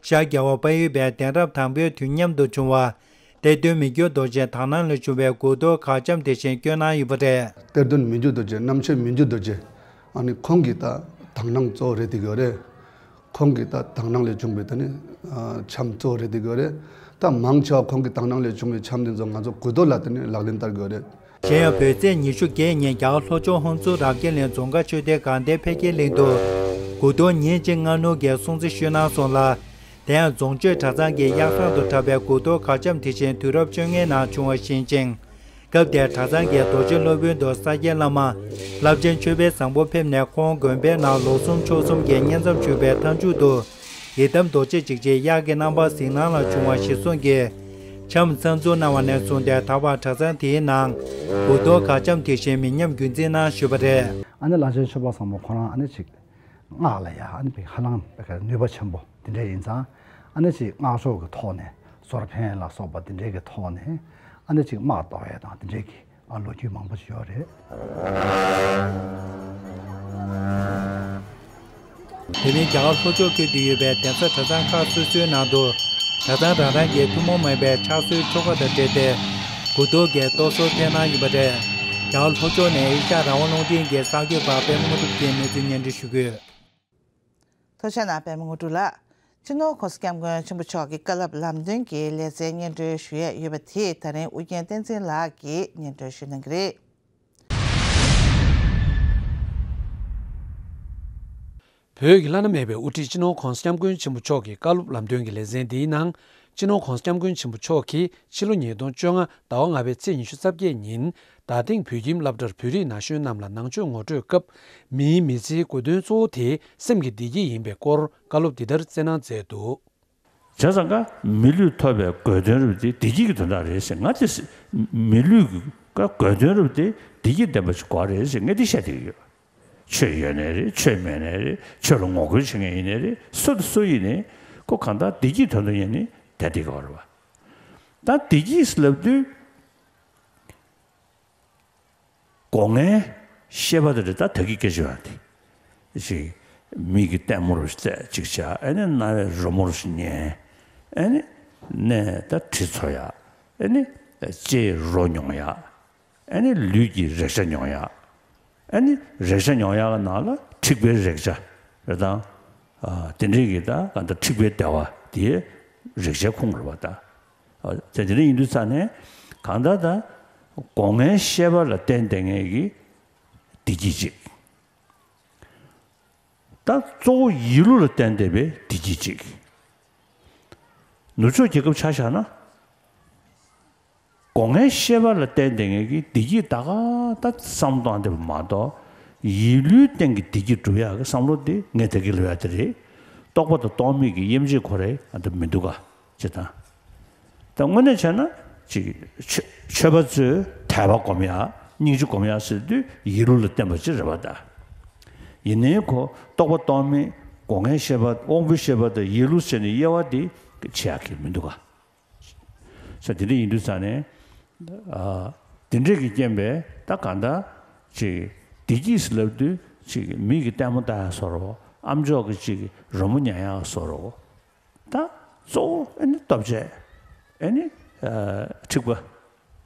ཤར་རྒྱལ་བ་དཔལ་ཡུལ་པའི་གདན་རབས་དང་པོའི་དུས་མཉམ་དུ་བྱུང་བ། གཏེར་སྟོན་མི་འགྱུར་རྡོ་རྗེ་དག་སྣང་ལས་བྱུང་བའི་དགུ་གཏོར་གར་འཆམ་དེ་བཞིན་བསྐྱོན་གནང་ཡོད་པ་རེད། གཏེར་སྟོན་མི་འགྱུར་རྡོ་རྗེ། རྣམ་བཤད་མི་འགྱུར་རྡོ་རྗེ། ཨ་ནི་ཁོང་གིས་ད་དག་སྣང་གཙོ་བོ་རེད་དེ་གོ་རེད། ཁོང་གིས་ད་དག་སྣང་ལས་བྱུང་བའི་ད་ནི་འཆམ་གཙོ་བོ་རེད་དེ་གོ་རེད། ད་མང་ཆེ་བ་ཁོང་གིས་དག་སྣང་ལས་བྱུང་བའི་འཆམ་དེ་ཚོ་ང་ཚོ་དགུ་གཏོར་ལ་ད་ནི་ལག་ལེན་བསྟར་དགོས་རེད། གཞན་ཡང་བོད་ཚེས་ཉི་ཤུ་བརྒྱད་ཉིན་རྒྱ་གར་ལྷོ་ཕྱོགས་ཧོན་སུར་རབ་རྒྱས་གླིང་རྫོང་དཀར་ཆོས་སྡེ་དགའ་ལྡན་འཕེལ་རྒྱས་གླིང་དུ་དགུ་གཏོར་ཉིན་གཅིག་སྔ་སྣུར་གྱི་སྲུང་བརྩི་ཞུས་གནང་སོང་ལ། དེ་ཡང་རྫོང་ཆོས་གྲྭ་ཚང་གིས་གཡག་ཟམ་དུ་འཁྲབ་པའི་དགུ་གཏོར་གར་འཆམ་དེ་བཞིན་དུས་རབས་བཅོ་ལྔའི་ནང་བྱུང་བ་བཞིན་ཅིང་། སྐབས་དེར་གྲྭ་ཚང་གི་རྡོ་རྗེ་སློབ་དཔོན་དུ་ས་སྐྱའི་བླ་མ་རླབས་ཆེན་ཆོས་འཕེལ་བཟང་པོ་ཕེབས་ནས་ཁོང་དགོན་པའི་ནང་ལོ་གསུམ་ཕྱོགས་གསུམ་གྱི་བསྙེན་མཚམས་ཞུས་པའི་མཐའ་མཇུག་ཏུ། ཡི་དམ་རྡོ་རྗེ་འཇིགས་བྱེད་གཡག་གི་རྣམ་པར་གཟིགས་སྣང་ལ་བྱུང་བ་གཞིར་བཟུང་གིས་འཆམ་གསར་འཛུགས་གནང་བ་ནས་བཟུང་སྟེ་ད་བར་གྲྭ་ཚང་དེའི་ནང་དགུ་གཏོར་གར་འཆམ་དེ་བཞིན་མི་ཉམས་རྒྱུན་འཛིན་གནང་བཞིན་པ་རེད། ཨ་ནི་བླ་ཆེན་ཆོས་འཕེལ་བཟང་པོ་ཁོ་རང་ཨ་ནི་ཅིག་སྔགས་ལ་ཡ་ཨ་ནི་ཧ་ལམ་ནུས་པ་ཆེན་པོ་དེ་འདྲ་ཡིན་ཙང་། ཨ་ནི་ཅིག་སྔགས་ཕྱོགས་ཀྱི་ཐོག་ནས་སོར་ཕན་ལ་སོགས་པ་དེ་འདྲའི་གི་ཐོག་ནས་ཨ་ནི་ཅིག་དམག་གཏོར་ཡས་དང་དེ་འདྲའི་གི་ཨ་ལོ་རྒྱུས་མང་པོ་ཞིག་ཡོད་རེད། དེ་མིན་རྒྱ་གར་ལྷོ་ཕྱོགས་ཁུལ་དུ་ཡོད་པའི་གདན་ས་གྲྭ་ཚང་ཁག་སོ་སོའི་ནང་དུ་གྲྭ་ཚང་རང་རང་གི་ཐུན་མོང་མ་ཡིན་པའི་ཕྱག་སྲོལ་ཆོ་ག་དང་འབྲེལ་ཏེ་དགུ་གཏོར་གྱི་གཏོར་ཟོར་འཐེན་གནང་ཡོད་པ་རེད། རྒྱ་གར་ལྷོ་ཕྱོགས་ནས་ཨེ་ཤ་ཡ་རང་དབང་རླུང་འཕྲིན་གྱི་གསར་འགོད་པ་པད་མ་དངོས་གྲུབ་ཀྱིས་གནས་ཚུལ་སྙན་སྒྲོན་ཞུ་གི་ཡོད། ཐུགས་རྗེ་གནང་པད་མ་དངོས་གྲུབ་ལགས། སྤྱི་ནོར་༸གོང་ས་༸སྐྱབས་མགོན་ཆེན་པོ་མཆོག་གི་བཀའ་སློབ་ལམ་སྟོན་གྱི་ལེ་ཚན་སྙན་སྒྲོན་ཞུ་ཡས་ཡོད་པ་དེས་ད་རིང་ཨུ་རྒྱན་བསྟན་འཛིན་ལགས་ཀྱིས་སྙན་སྒྲོན་ཞུ་གནང་གི་རེད། བོད་ཀྱི་བླ་ན་མེད་པའི་དབུ་ཁྲིད་སྤྱི་ནོར་༸གོང་ས་༸སྐྱབས་མགོན་ཆེན་པོ་མཆོག་གི་བཀའ་སློབ་ལམ་སྟོན་གྱི་ལེ་ཚན་འདིའི་ནང་། སྤྱི་ནོར་༸གོང་ས་༸སྐྱབས་མགོན་ཆེན་པོ་མཆོག་གིས་ཕྱི་ལོ་ཉིས་སྟོང་བཅོ་ལྔ་ཟླ་བ་ལྔ་པའི་ཚེས་ཉི་ཤུ་རྩ་བརྒྱད་ཉིན་རྡ་སྟེང་བོད་ཁྱིམ་སློབ་གྲྭར་བོད་རིགས་ན་གཞོན་རྣམས་ལ་ནང་ཆོས་ངོ་སྤྲོད་སྐབས། མིའི་མི་ཚེའི་དགོས་དོན་གཙོ་བོ་དེ་སེམས་ཀྱི་བདེ་སྐྱིད་ཡིན་པའི་སྐོར་བཀའ་སློབ་འདི་ལྟར་སྩལ་གནང་མཛད་འདུག། བྱས་ཙང་ཀ་མི་ལུས་ཐོབ་པའི་དགོས་དོན་རབ་དེ་བདེ་སྐྱིད་ཀྱི་དོན་དག་རེད་ཟེར། ང་དེ་མི་ལུས་ཀྱི་དགོས་དོན་རབ་དེ་བདེ་སྐྱིད་ལྡན་པ་ཞིག་དགོས་རེད་ཟེར་ངས་དེ་བཤད་བསྡད་ཀྱི་ཡོད། ཆོས་ཡོད་ནའི་རེད། ཆོས་མེད་ནའི་རེད། ཆོས་ལ་ངོ་རྒོལ་བྱེད་མཁན་ཡིན་ནའི་རེད། སུ་དང་སུ་ཡིན་ནའི་ཁོ་གང་ལྟར་བདེ་སྐྱིད་དོན་དུ་ཡིན་ནི་བསྡད་བསྡད་ཀྱི་ཡོད་རེད་བ། ད་བདེ་སྐྱིད་ལབ་དུས། སྒོ་ལྔའི་ཤེས་པ་དེ་རེད། ད་ད་གི་སྐད་ཆ་ཡོད་དེ། ཅིག་མིག་གིས་ལྟད་མོ་རུ་བལྟས་ཅིག་བྱ། ཨ་ནི་རྣ་བས་རོལ་མོ་རུ་ཉན། ཨ་ནི་སྣས་ད་དྲི་ཚོར་ཡ། ཨ་ནི་ལྕེས་རོ་མྱོང་ཡ། ཨ་ནི་ལུས་ཀྱིས་རེག་བྱ་མྱོང་ཡ། ཨ་ནི་རེག་བྱ་མྱོང་ཡ་གི་ནང་ལ་འཁྲིག་པའི་རེག་བྱ་རེད་དང་། ཨ་དེ་འདྲའི་གི་ད་གང་ལྟར་འཁྲིག་པའི་བདེ་བ་དེའི་རེག་བྱའི་ཁོངས་རེད་བ་ད། ཨ་དེ་དེ་འདྲ་ཡིན་དུས་ཙང་ནས་གང་ལྟར་ད་སྒོ་ལྔའི་ཤེས་པ་ལ་བརྟེན་བསྡད་མཁན་གྱི་བདེ་སྐྱིད་ཅིག་ད་གཙོ་བོ་ཡིད་བློ་ལ་བརྟེན་བསྡད་པའི་བདེ་སྐྱིད་ཅིག་ནུབ་ཕྱོགས་རྒྱལ་ཁབ་ཆ་བཞག་ན། སྒོ་ལྔའི་ཤེས་པ་ལ་བརྟེན་བསྡད་མཁན་གྱི་བདེ་སྐྱིད་ད་ག་ད་བསམ་བློ་བཏང་བསྡད་པ་མ་གཏོགས། ཡིད་བློའི་སྟེང་གི་བདེ་སྐྱིད་སྒྲུབ་ཡག་གི་བསམ་བློ་དེ་ངས་ད་གི་ལབ་ཡག་དེ་རེད། རྟོགས་པ་དང་རྟོག་མེད་ཀྱི་དབྱེ་འབྱེད་ཁོ་རེ་ཨ་འདི་མི་འདུག་ག་ཅེས་དང་། ད་དངོས་གནས་བྱས་ན་ཅིག་ཆོས་ཆོས་པ་ཚོས་དད་པ་སྒོམ་ཡག་སྙིང་རྗེ་སྒོམ་ཡག་ཟེར་དུས་ཡིད་བློ་ལ་བརྟེན་པ་ཅིག་རེད་བ་ད། ཡིན་ནའི་ཁོ་རྟོགས་པ་རྟོག་མེད་སྒོ་ལྔའི་ཤེས་པ་དབང་པོའི་ཤེས་པ་དང་ཡིད་བློ་ཟེར་ནས་དབྱེ་བ་འདི་ཕྱེ་ཡག་གི་མི་འདུག་ག་ས་དེ་འདྲ་ཡིན་དུས་ཙང་ནས། ཨ་དེ་འདྲས་ཀྱི་རྐྱེན་པས་ད་གང་ལྟར་ཅིག་བདེ་སྐྱིད་ཟེར་ལབ་དུས་ཅིག་མིག་གིས་ལྟད་མོ་ལྟ་ཡག་བཟོ་འདྲ་བོ། ཨམ་ཅོག་གིས་ཅིག་རོལ་མོ་ཉན་ཡག་བཟོ་འདྲ་བོ། ད་གཙོ་བོ་ཨ་ནི་ལྟོ་ཆས། ཨ་ནི་ཨ་འཁྲིག་པ།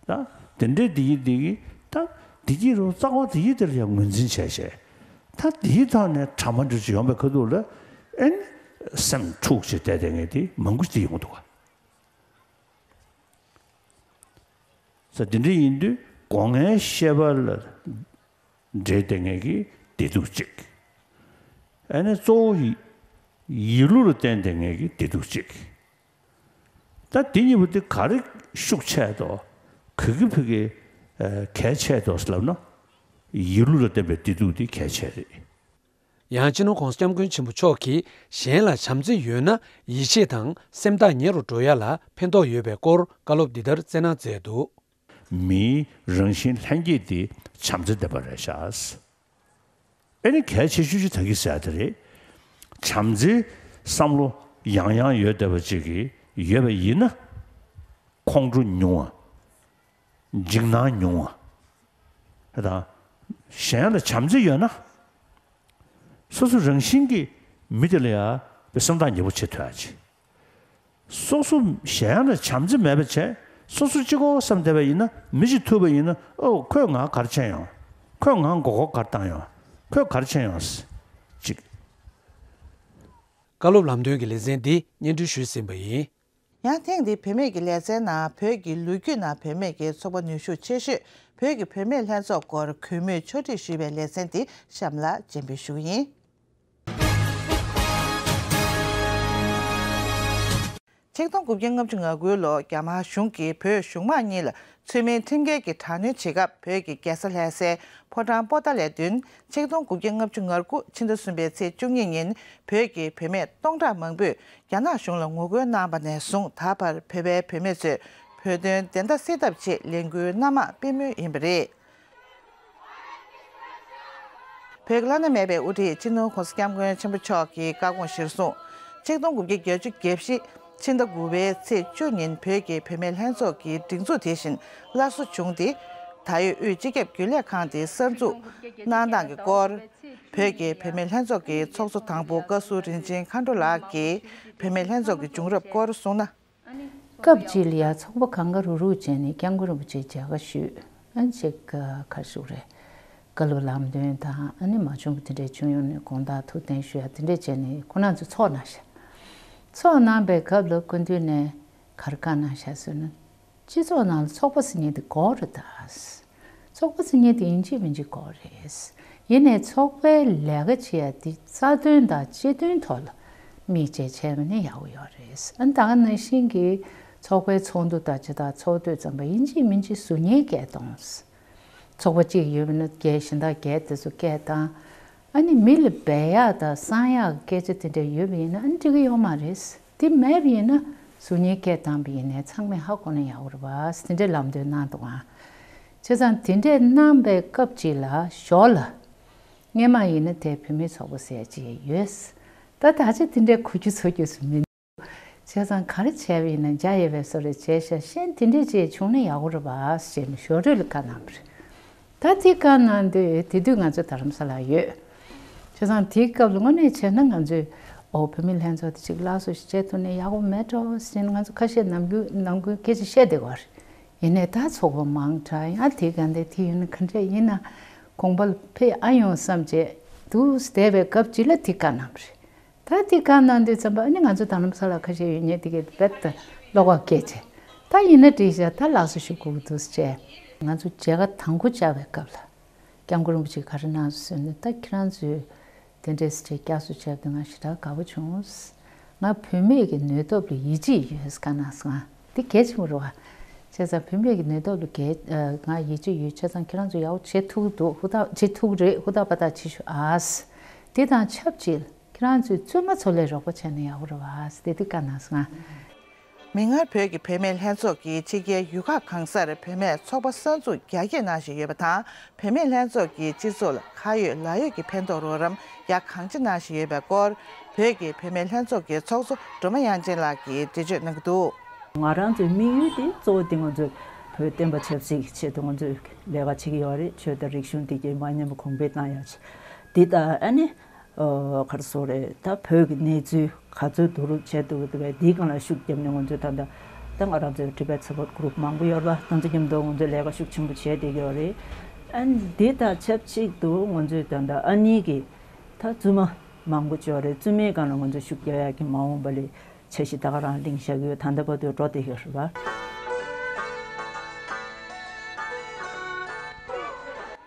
ད་དེ་འདྲའི་བདེ་སྐྱིད་བདེ་སྐྱིད་ད་བདེ་སྐྱིད་རུ་རྩ་བ་བདེ་སྐྱིད་དེ་ལ་ཡང་ངོས་འཛིན་བྱས་བྱས། ད་དེའི་ཐོག་ནས་དྲ་མ་འདྲ་ཅིག་ཡོང་པའི་ཁ་ཐུག་ལ་ཨ་ནི་སེམས་འཁྲུག་ཅིག་བསྡད་བསྡད་མཁན་དེ་མང་པོ་ཞིག་ཡོང་གི་འདུག་ག་ས་དེ་འདྲ་ཡིན་དུས་སྒོ་ལྔའི་ཤེས་པ་ལ་འདྲེས་བསྡད་མཁན་གྱི་བདེ་སྡུག་ཅིག་ཨ་ནི་གཙོ་བོ་ཡི་ཡིད་བློ་ལ་བརྟེན་བསྡད་མཁན་གྱི་བདེ་སྡུག་ཅིག་ད་དེ་གཉིས་པོ་དེ་ག་རེ་ཤུགས་ཆེ་དོ། ག་གི་ཕ་གི་ཨ་གལ་ཆེ་དོ་ཟེར་ལབ་ན། ཡིད་བློ་ལ་བརྟེན་པའི་བདེ་སྡུག་དེ་གལ་ཆེ་རེད། ཡང་སྤྱི་ནོར་༸གོང་ས་༸སྐྱབས་མགོན་ཆེན་པོ་མཆོག་གིས་གཞན་ལ་བྱམས་བརྩེ་ཡོད་ན་ཡིད་ཆེས་དང་སེམས་ཐག་ཉེ་རུ་འགྲོ་ཡ་ལ་ཕན་ཐོགས་ཡོད་པའི་སྐོར་བཀའ་སློབ་འདི་ལྟར་སྩལ་གནང་མཛད་འདུག་མིའི་རང་བཞིན་ལྷན་སྐྱེས་དེ་བྱམས་བརྩེ་ལྡན་པ་རེད་ཤག་ཨེ་ནི་གལ་ཆེ་ཤོས་ཅིག་ད་གི་ཟེར་ཡ་དེ་རེད། བྱམས་བརྩེའི་བསམ་བློ་ཡང་ཡང་ཡོད་བསྡད་པ་ཅིག་གི་ཡོད་པ་ཡིན་ན། ཁོང་ཁྲོ་ཉུང་བ། འཇིགས་སྣང་ཉུང་བ། དང་། གཞན་ལ་བྱམས་བརྩེ་ཡོད་ན། སོ་སོ་རང་བཞིན་གྱིས་མི་དེ་ལ་ཡང་སེམས་ཐག་ཉེ་པོ་བྱེད་ཐུབ་ཡ་ཅིག་སོ་སོ་གཞན་ལ་བྱམས་བརྩེ་མེད་པ་བྱས། སོ་སོ་གཅིག་པོ་བསམ་བསྡད་པ་ཡིན་ན། མི་ཞིག་ཐུག་པ་ཡིན་ན། ཨོ་ཁོས་ང་ག་རེ་བྱས་ཡོང་། ཁོས་ང་མགོ་སྐོར་ག་རེ་བཏང་ཡོང་། ཁོས་ག་རེ་བྱས་ཡོང་། ཅིག་བཀའ་སློབ་ལམ་སྟོན་གྱི་ལེ་ཚན་འདི་སྙན་སྒྲོན་ཞུས་ཟིན་པ་ཡིན། ཡང་ཐེངས་འདིའི་བུད་མེད་ཀྱི་ལེ་ཚན་ནང་བོད་ཀྱི་ལོ་རྒྱུས་ནང་བུད་མེད་ཀྱི་ཚོགས་པ་ནུས་ཤུགས་ཆེ་ཤོས་བོད་ཀྱི་བུད་མེད་ལྷན་ཚོགས་སྐོར་གུས་མོས་ཕྱོགས་སྒྲིག་ཞུས་པའི་ལེ་ཚན་འདི་གཤམ་ལ་སྤྱན་འབུལ་ཞུ་གི་ཡིན། ཆིག་སྟོང་དགུ་བརྒྱ་ལྔ་བཅུ་ང་དགུ་ལོར་རྒྱ་དམར་གཞུང་གིས་བོད་གཞུང་དམངས་གཉིས་ལ་ཚུལ་མིན་ཁྲིམས་འགལ་གྱི་དྲག་གནོན་བྱེད་སྐབས། བོད་ཀྱི་རྒྱལ་ས་ལྷ་སའི་ཕོ་བྲང་པོ་ཏཱ་ལའི་མདུན་ཆིག་སྟོང་དགུ་བརྒྱ་ལྔ་བཅུ་ང་དགུ་ཕྱི་ཟླ་གསུམ་པའི་ཚེས་བཅུ་གཉིས་ཉིན་བོད་ཀྱི་བུད་མེད་སྟོང་ཕྲག་མང་པོས་རྒྱ་ནག་གཞུང་ལ་ངོ་རྒོལ་གནང་བ་ནས་བཟུང་ད་བར་བོད་པའི་བུད་མེད་ཚོས་བོད་དོན་བདེན་མཐའ་གསལ་ཐབས་ཆེད་ལས་འགུལ་སྣ་མང་སྤེལ་མུས་ཡིན་པ་རེད། བོད་ཀྱི་བླ་ན་མེད་པའི་དབུ་ཁྲིད་སྤྱི་ནོར་༸གོང་ས་༸སྐྱབས་མགོན་ཆེན་པོ་མཆོག་གི་བཀའ་དགོངས་གཞིར་བཟུང་། ཆིག་སྟོང་དགུ་བརྒྱ་བརྒྱད་ཅུ་གྱ་བཞི་ཕྱི་ཟླ་དགུ་པའི་ཚེས་བཅུ་ཉིན་བོད་ཀྱི་བུད་མེད་ལྷན་ཚོགས་ཀྱི་སྒྲིག་འཛུགས་དེ་བཞིན་སླར་གསོ་བྱུང་སྟེ། ད་ཡོད་དབུས་སྤྱི་ཁྱབ་རྒྱུན་ལས་ཁང་དེ་གསར་འཛུགས་གནང་སྟངས་ཀྱི་སྐོར། བོད་ཀྱི་བུད་མེད་ལྷན་ཚོགས་ཀྱི་ཚོགས་གཙོ་དང་པོ་བཀའ་ཟུར་རིན་ཆེན་མཁའ་འགྲོ་ལགས་ཀྱིས་བུད་མེད་ལྷན་ཚོགས་ཀྱི་བྱུང་རབས་སྐོར་གསུངས་ན། སྐབས་གཅིག་ལ་ཡ་ཚོགས་པ་གང་ག་རུག་རུག་བྱས་ནས་སྐྱབས་མགོན་རིན་པོ་ཆེ་མཇལ་ཁ་ཞུས། ཨ་ནི་ཅིག་ག་རེ་ཞུ་དགོས་རེད། བཀའ་སློབ་ལམ་སྟོན་དང་ཨ་ནི་མ་བྱུང་གི་དེ་འདྲའི་བྱུང་ཡོང་ནས་དགོངས་དག་ཐུགས་བདེན་ཞུ་ཡ་དེ་འདྲས་བྱས་ནས་ཁོ་རང་ཚོ་ཚོགས་གནང་ཤག་ཚོགས་གནང་པའི་སྐབས་ལ་སྐུ་མདུན་ནས་ག་རེ་བཀའ་གནང་ཤག་ཟེར་ན། སྤྱི་ཚོགས་ནང་ལ་ཚོགས་པ་ཟེར་མཁན་དེ་དགོས་རེད་ད། ཚོགས་པ་ཟེར་མཁན་དེ་ཡིན་གཅིག་མིན་གཅིག་དགོས་རེད། ཡིན་ནའི་ཚོགས་པའི་ལས་ཀ་བྱེད་ཡ་དེ་རྩ་དོན་དང་སྤྱི་དོན་ཐོག་ལ་དམིགས་བྱས་བྱས་པ་ནི་ཡག་པོ་ཡོད་རེད། ཨ་ནི་ད་ག་ནང་བཞིན་གྱི་ཚོགས་པའི་ཚོགས་འདུ་དང་ཇི་ལྟར་ཚོགས་དུས་ཙམ་པ་ཡིན་གཅིག་མིན་གཅིག་ཟུར་ཉན་སྐད་གཏོང་། ཚོགས་པ་གཅིག་ཡོད་པ་ན་བརྒྱད་གཞན་དག་བརྒྱད་དེ་ཚོ་སྐད་བཏང་། ཨ་ནི་མི་ལ་འབད་ཡག་དང་གསང་ཡག་གི་སྐད་ཆ་དེ་འདྲ་ཡོད་པ་ཡིན་ན་ཨ་ནི་འགྲིག་གི་ཡོད་མ་རེད། དེ་མེད་པ་ཡིན་ན་གཟུགས་བརྙན་སྐད་བཏང་པ་ཡིན་ནའི་ཚང་མས་ཧ་གོ་ན་ཡག་པོ་རེད་པ། དེ་འདྲའི་ལམ་སྟོན་གནང་འདུག་ཨང་། བྱས་ཙང་དེ་འདྲས་གནང་པའི་སྐབས་ཅིག་ལ་ཞོར་ལ་སྔས་མ་ཡིན་ན་དེ་བུད་མེད་ཚོགས་པ་ཟེར་ཅིག་ཡོད། ད་ད་ཆ་དེ་འདྲའི་གོ་རྒྱུ་ཚོར་རྒྱུ་སུ་མི་འདུག་བྱས་ཙང་ག་རེ་བྱས་པ་ཡིན་ན་འཇའ་ཡལ་བའི་བཟོ་རེ་བྱས་ཤག་ཤན་དེ་འདྲས་ཅིག་བྱུང་ན་ཡག་པོ་རེད་པ་ཟེར་ནས་ཞོར་འཕྲོས་ལ་བཀའ་གནང་བ་རེད། ད་དེ་བཀའ་གནང་དུས་དེ་དུས་ང་ཚོ་རྡ་རམ་ས་ལ་ཡོད། བྱས་ཙང་དེའི་སྐབས་ལ་དངོས་གནས་བྱས་ན་ང་ཚོས་ཨོ་བུད་མེད་ལྷན་ཚོགས་དེ་ཅིག་སླར་གསོ་ཞིག་བྱེད་ཐུབ་ན་ཡག་པོ་མེད་འགྲོ་ཟེར་ནས་ང་ཚོ་ཁ་ཤས་ནམ་རྒྱུན་ནམ་རྒྱུན་སྐད་ཆ་བཤད་བསྡད་ཀྱི་ཡོད་རེད། ཡིན་ནའི་ད་ཚོགས་པ་མང་དྲགས་ཡང་དེ་ག་འདྲ་དེ་ཡིན་ན་ག་འདྲ་ཡིན་ན་གོང་འཕེལ་ཕེབས་ཨ་ཡོང་བསམ་བྱས་འདུག་བསྡད་པའི་སྐབས་ཅིག་ལ་དེ་བཀའ་གནང་བ་རེད། ད་དེ་བཀའ་གནང་དུས་ཙམ་པ་ཨ་ནི་ང་ཚོ་རྡ་རམ་ས་ལ་ཁ་ཤས་ཡོད་མཁན་དེ་གས་རྦད་དེ་བློ་ཁོག་སྐྱེས་བྱས། ད་ཡིན་ན་འགྲིག་ཤག་ད་ལགས་སོ་ཞུ་དགོས་ཀྱི་འདུག་ཟེར་བྱས། ང་ཚོ་མཇལ་ཁ་དང་པོ་བཅར་བའི་སྐབས་ལ་སྐྱབས་མགོན་རིན་པོ་ཆེས་ག་རེ་གནང་སོང་ཟེར་ན། ད་ཁྱེད་རང་ཚོས་དེ་འདྲས་ཟེར་བྱས་བསྐྱར་གསོ་བྱས་པ་དེ་ང་ཞེ་དྲག་དགའ་པོ་བྱུང་། ང་བུད་མེད་ཀྱི་ནུས་སྟོབས་ལ་ཡིད་ཆེས་ཡོད་ཟེར་བཀའ་གནང་སོང་། ང་འདི་གལ་ཆེན་པོ་རེད་བ། བྱས་ཙང་བུད་མེད་ཀྱི་ནུས་སྟོབས་ལ་གལ་ང་ཡིད་ཆེས་ཡོད། བྱས་ཙང་ཁྱེད་རང་ཚོ་ཡག་པོ་བྱེད་ཐུབ་ཀྱི་འདུག་ཧུར་ཐག་བྱེད་ཐུབ་ཀྱི་རེད། ཧུར་ཐག་པ་ཐག་བྱེད་ཤོག་ཨ། དེ་དང་ཆབས་ཅིག་ཁྱེད་རང་ཚོས་བཙུན་མ་ཚོ་ལ་རོགས་པ་བྱས་ན་ཡག་པོ་རེད་བ་ཟེར་དེ་བཀའ་གནང་སོང་ང་། མིག་སྔར་བོད་ཀྱི་བུད་མེད་ལྷན་ཚོགས་ཀྱིས་ཕྱི་རྒྱལ་ཡུལ་ཁག་གང་སར་བུད་མེད་ཚོགས་པ་གསར་འཛུགས་རྒྱ་སྐྱེད་གནང་བཞིན་ཡོད་པ་དང་། བུད་མེད་ལྷན་ཚོགས་ཀྱིས་སྤྱི་ཚོགས་ལ་ཁ་ཡོད་ལག་ཡོད་ཀྱི་ཕན་ཐོགས་རོགས་རམ་ཡག་གང་ཅི་གནང་བཞིན་ཡོད་པའི་སྐོར། བོད་ཀྱི་བུད་མེད་ལྷན་ཚོགས་ཀྱི་ཚོགས་གཙོ་སྒྲོལ་མ་དབྱངས་ཅན་ལགས་ཀྱིས་འགྲེལ་བརྗོད་གནང་གི་འདུག་ང་རང་ཚོའི་དམིགས་ཡུལ་དེ་གཙོ་བོ་དེ་ང་ཚོས་བོད་བསྟན་པ་ཆབ་སྲིད་ཀྱི་ཆེད་དུ་ང་ཚོས་ལས་ཀ་བྱེད་ཀྱི་ཡོད་རེད། ཆོས་དང་རིག་གཞུང་དེ་གའི་མ་ཉམས་པ་གོང་འཕེལ་བཏང་ཡག་ཆེད་དེ་དང་ཨ་ནི། ཨོ། ག་རེ་ཟེར་དགོས་རེད། ད་བོད་ཀྱི་གནས་ཚུལ་ག་ཚོད་བསྡུ་རུབ་བྱས་འདུག་འདུག་པས་འདིའི་སྒང་ལ་ཤུགས་བརྒྱབ་ནས་ང་ཚོས་ད་ལྟ་ད་ང་རང་ཚོའི་Tibet Support Group མང་པོ་ཡོད་རེད་པ། ང་ཚོ་མཉམ་དུ་ང་ཚོས་ལས་ཀ་ཤུགས་ཆེན་པོ་བྱས་བསྡད་ཀྱི་ཡོད་རེད། ཨ་ནི་འདི་དང་ཆབས་ཅིག་ཏུ་ང་ཚོས་ད་ལྟ་ཨ་ནི་གི་ད་བཙུན་མ་མང་པོ་ཅིག་ཡོད་རེད། བཙུན་མའི་སྒང་ལ་ང་ཚོས་ཤུགས་རྒྱག་ཡག་གི་མ་འོངས་པ་ལ་འཆར་གཞི་ད་ག་རང་གླེང་བཞག་ཡོད། ད་ལྟ་བར་དུ་འགྲོ་བསྡད་ཀྱི་ཡོད་རེད་པ།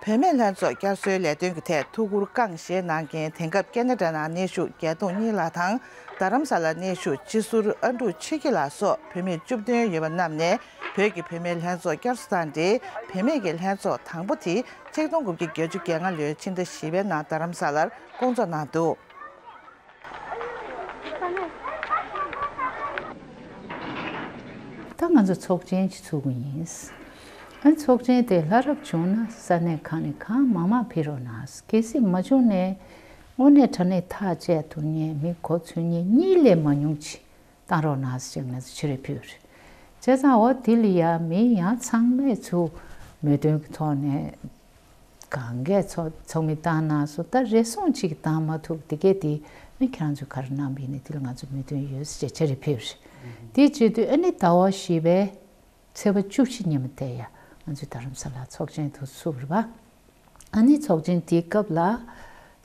བུད་མེད་ལྷན་ཚོགས་བསྐྱར་གསོའི་ལས་དོན་གྱི་ཐད་ཐུགས་ཁུར་བསྐངས་ཞེས་གནང་མཁན་དེང་སྐབས་ཀེ་ན་ཌ་ནང་གནས་བཞུགས་རྒྱལ་ཐོང་གཉིས་ལགས་དང་། རྡ་རམ་ས་ལར་གནས་བཞུགས་སྤྱི་ཟུར་ཨ་འབྲུག་ཆོས་སྐྱིད་ལགས་སོགས་བུད་མེད་བཅུ་བདུན་ཡོད་པ་རྣམས་ནས་བོད་ཀྱི་བུད་མེད་ལྷན་ཚོགས་བསྐྱར་གསོ་དང་འབྲེལ་བུད་མེད་ཀྱི་ལྷན་ཚོགས་དང་པོ་དེ་ཆིག་སྟོང་དགུ་བརྒྱ་བརྒྱད་ཅུ་གྱ་ལྔ་ལོའི་ཕྱི་ཟླ་བཞི་པའི་ནང་རྡ་རམ་ས་ལར་བསྐོང་ཚོགས་གནང་འདུག་ད་ང་ཚོ་ཚོགས་ཆེན་ཞིག་ཚུགས་ཀྱི་ཡིན། ཨ་ཚོགས་ཆེན་དེ་ལྷ་རབ་བྱུང་ན་ས་གནས་གང་ནས་གང་མང་མང་ཕེབས་རོགས་གནང་། གལ་སྲིད་མ་བྱུང་ནས་དངོས་གནས་དྲང་གནས་ཐག་བཅད་ཐུབ་མཁན་མི་གོ་ཚོད་མཁན་གཉིས་ལས་མ་ཉུང་ཅིག་བཏང་རོགས་གནང་ཟེར་ནས་ཕྱི་རེ་ཕུལ་རེད། བྱས་ཙང་འོ་དེ་ལ་ཡ་མི་ཡང་ཚང་མས་ཚུར་མོས་མཐུན་གྱི་ཐོག་ནས་གང་གས་ཚོགས་ཚོགས་མི་བཏང་གནང་སོང་། ད་རེ་ཟུང་གཅིག་བཏང་མ་ཐུབ་དེ་གས་དེ་ནི་ཁྱེད་རང་ཚོས་ག་རེ་གནང་བ་ཡིན་ནའི་དེ་ལ་ང་ཚོ་མོས་མཐུན་ཡོད་ཟེར་ཕྱི་རེ་ཕུལ་རེད། དེ་བྱེད་དུས་ཨ་ནི་ཟླ་བ་བཞི་པའི་ཚེས་པ་བཅུ་བཞི་ཉིན་མོ་དེ་ཡ་ང་ཚོའི་རྡ་རམ་ས་ལ་ཚོགས་ཆེན་དུ་ཚུགས་རེད་པ། ཨ་ནི་ཚོགས་ཆེན་དེའི་སྐབས་ལ་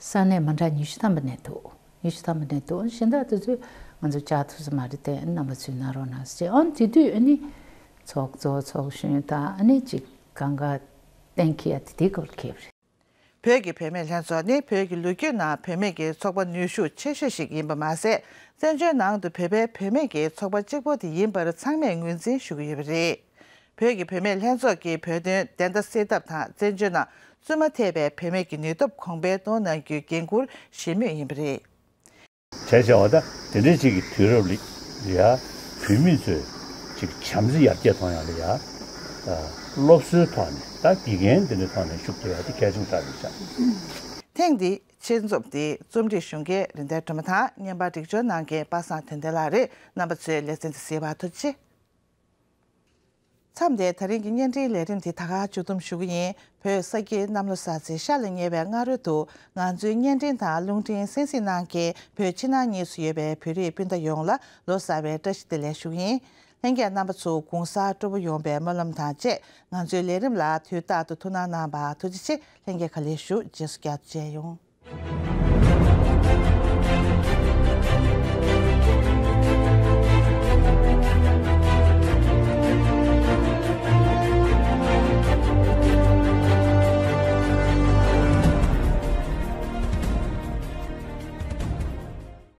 ས་གནས་མི་གྲངས་ཉི་ཤུ་ཐམ་པ་ནས་འདུག་ཉི་ཤུ་ཐམ་པ་ནས་འདུག་གཞན་དག་དེ་ཚོས་ང་ཚོ་བཅར་ཐུབ་ས་མ་རེད་དེ་རྣམ་པ་ཚོས་གནང་རོགས་གནང་ཟེར། ཨ་ནི་དེ་དུས་ཨ་ནི་ཚོགས་གཙོ་ཚོགས་གཞོན་དང་ཨ་ནི་གཅིག་གང་ག་གཏན་འཁེལ་ཡ་དེ་དེའི་སྐོར་ལ་འཁེལ་བ་རེད། བོད་ཀྱི་བུད་མེད་ལྷན་ཚོགས་ནི་བོད་ཀྱི་ལོ་རྒྱུས་ནང་བུད་མེད་ཀྱི་ཚོགས་པ་ནུས་ཤུགས་ཆེ་ཤོས་ཤིག་ཡིན་པ་མ་ཟད། བཙན་བྱོལ་ནང་དུ་བོད་པའི་བུད་མེད་ཀྱི་ཚོགས་པ་གཅིག་པོ་དེ་ཡིན་པར་ཚང་མས་ངོས་འཛིན་ཞུ་གི་ཡོད་པ་རེད། བོད་ཀྱི་བུད་མེད་ལྷན་ཚོགས་ཀྱིས་བོད་དོན་བདེན་མཐའ་གསལ་ཐབས་དང་བཙན་བྱོལ་ནང་བཙུན་མ་ཐེ་བའི་བུད་མེད་ཀྱི་ནུས་སྟོབས་གོང་འཕེལ་གཏོང་གནང་རྒྱུའི་འགན་འཁུར་བཞེས་མུས་ཡིན་པ་རེད། བྱས་བྱས་པ་ད་དེ་འདྲའི་ཅིག་གི་དུས་རབས་ལ་ཡ་བུད་མེད་ཚོས་ཅིག་བྱམས་བརྩེ་ཡར་རྒྱས་གཏོང་ཡག་ལ་ཡ་སློབ་གསོའི་ཐོག་ནས་ད་དགེ་རྒན་དེ་འདྲའི་ཐོག་ནས་ཤུགས་རྒྱག་ཡག་དེ་གལ་ཆེན་པོ་ཆགས་ཡོད་ཤག་ཐེངས་འདིའི་ཆེད་རྩོམ་དེ་རྩོམ་སྒྲིག་ཞུ་མཁན་རིན་ལྡན་སྒྲོལ་མ་དང་བརྙན་པར་སྒྲིག་སྦྱོར་གནང་མཁན་པ་སངས་དོན་ལྡན་ལགས་རེད། རྣམ་པ་ཚོས་ལེ་ཚན་དེ་གཟིགས་པར་ཐུགས་རྗེ་ཆེ། མཚམས་འདིར་ད་རིང་གི་བརྙན་འཕྲིན་ལས་རིམ་དེ་ད་ག་མཇུག་བསྡོམས་ཞུ་གི་ཡིན། བོད་ས་དཀྱིལ་གནམ་ལོ་གསར་ཚེས་ཤར་ལ་ཉེ་བའི་སྔ་རོལ་དུ་ང་ཚོའི་བརྙན་འཕྲིན་དང་རླུང་འཕྲིན་གསན་གཟིགས་གནང་མཁན་བོད་ཕྱི་ནང་གཉིས་སུ་ཡོད་པའི་བོད་རིགས་སྤུན་ཟླ་ཡོངས་ལ་ལོ་གསར་བའི་བཀྲ་ཤིས་བདེ་ལེགས་ཞུ་གི་ཡིན། ལྷན་རྒྱས་རྣམ་པ་ཚོ་གུང་སེང་སྤྲོ་པོ་ཡོང་བའི་སྨོན་ལམ་དང་བཅས་ང་ཚོའི་ལས་རིམ་ལ་དུས་རྟག་ཏུ་ཐུགས་སྣང་གནང་བར་ཐུགས་རྗེ་ཆེ། ལྷན་རྒྱས་ག་ལེར་བཞུགས། རྗེས་སུ་བསྐྱར་དུ་མཇལ་ཡོང་།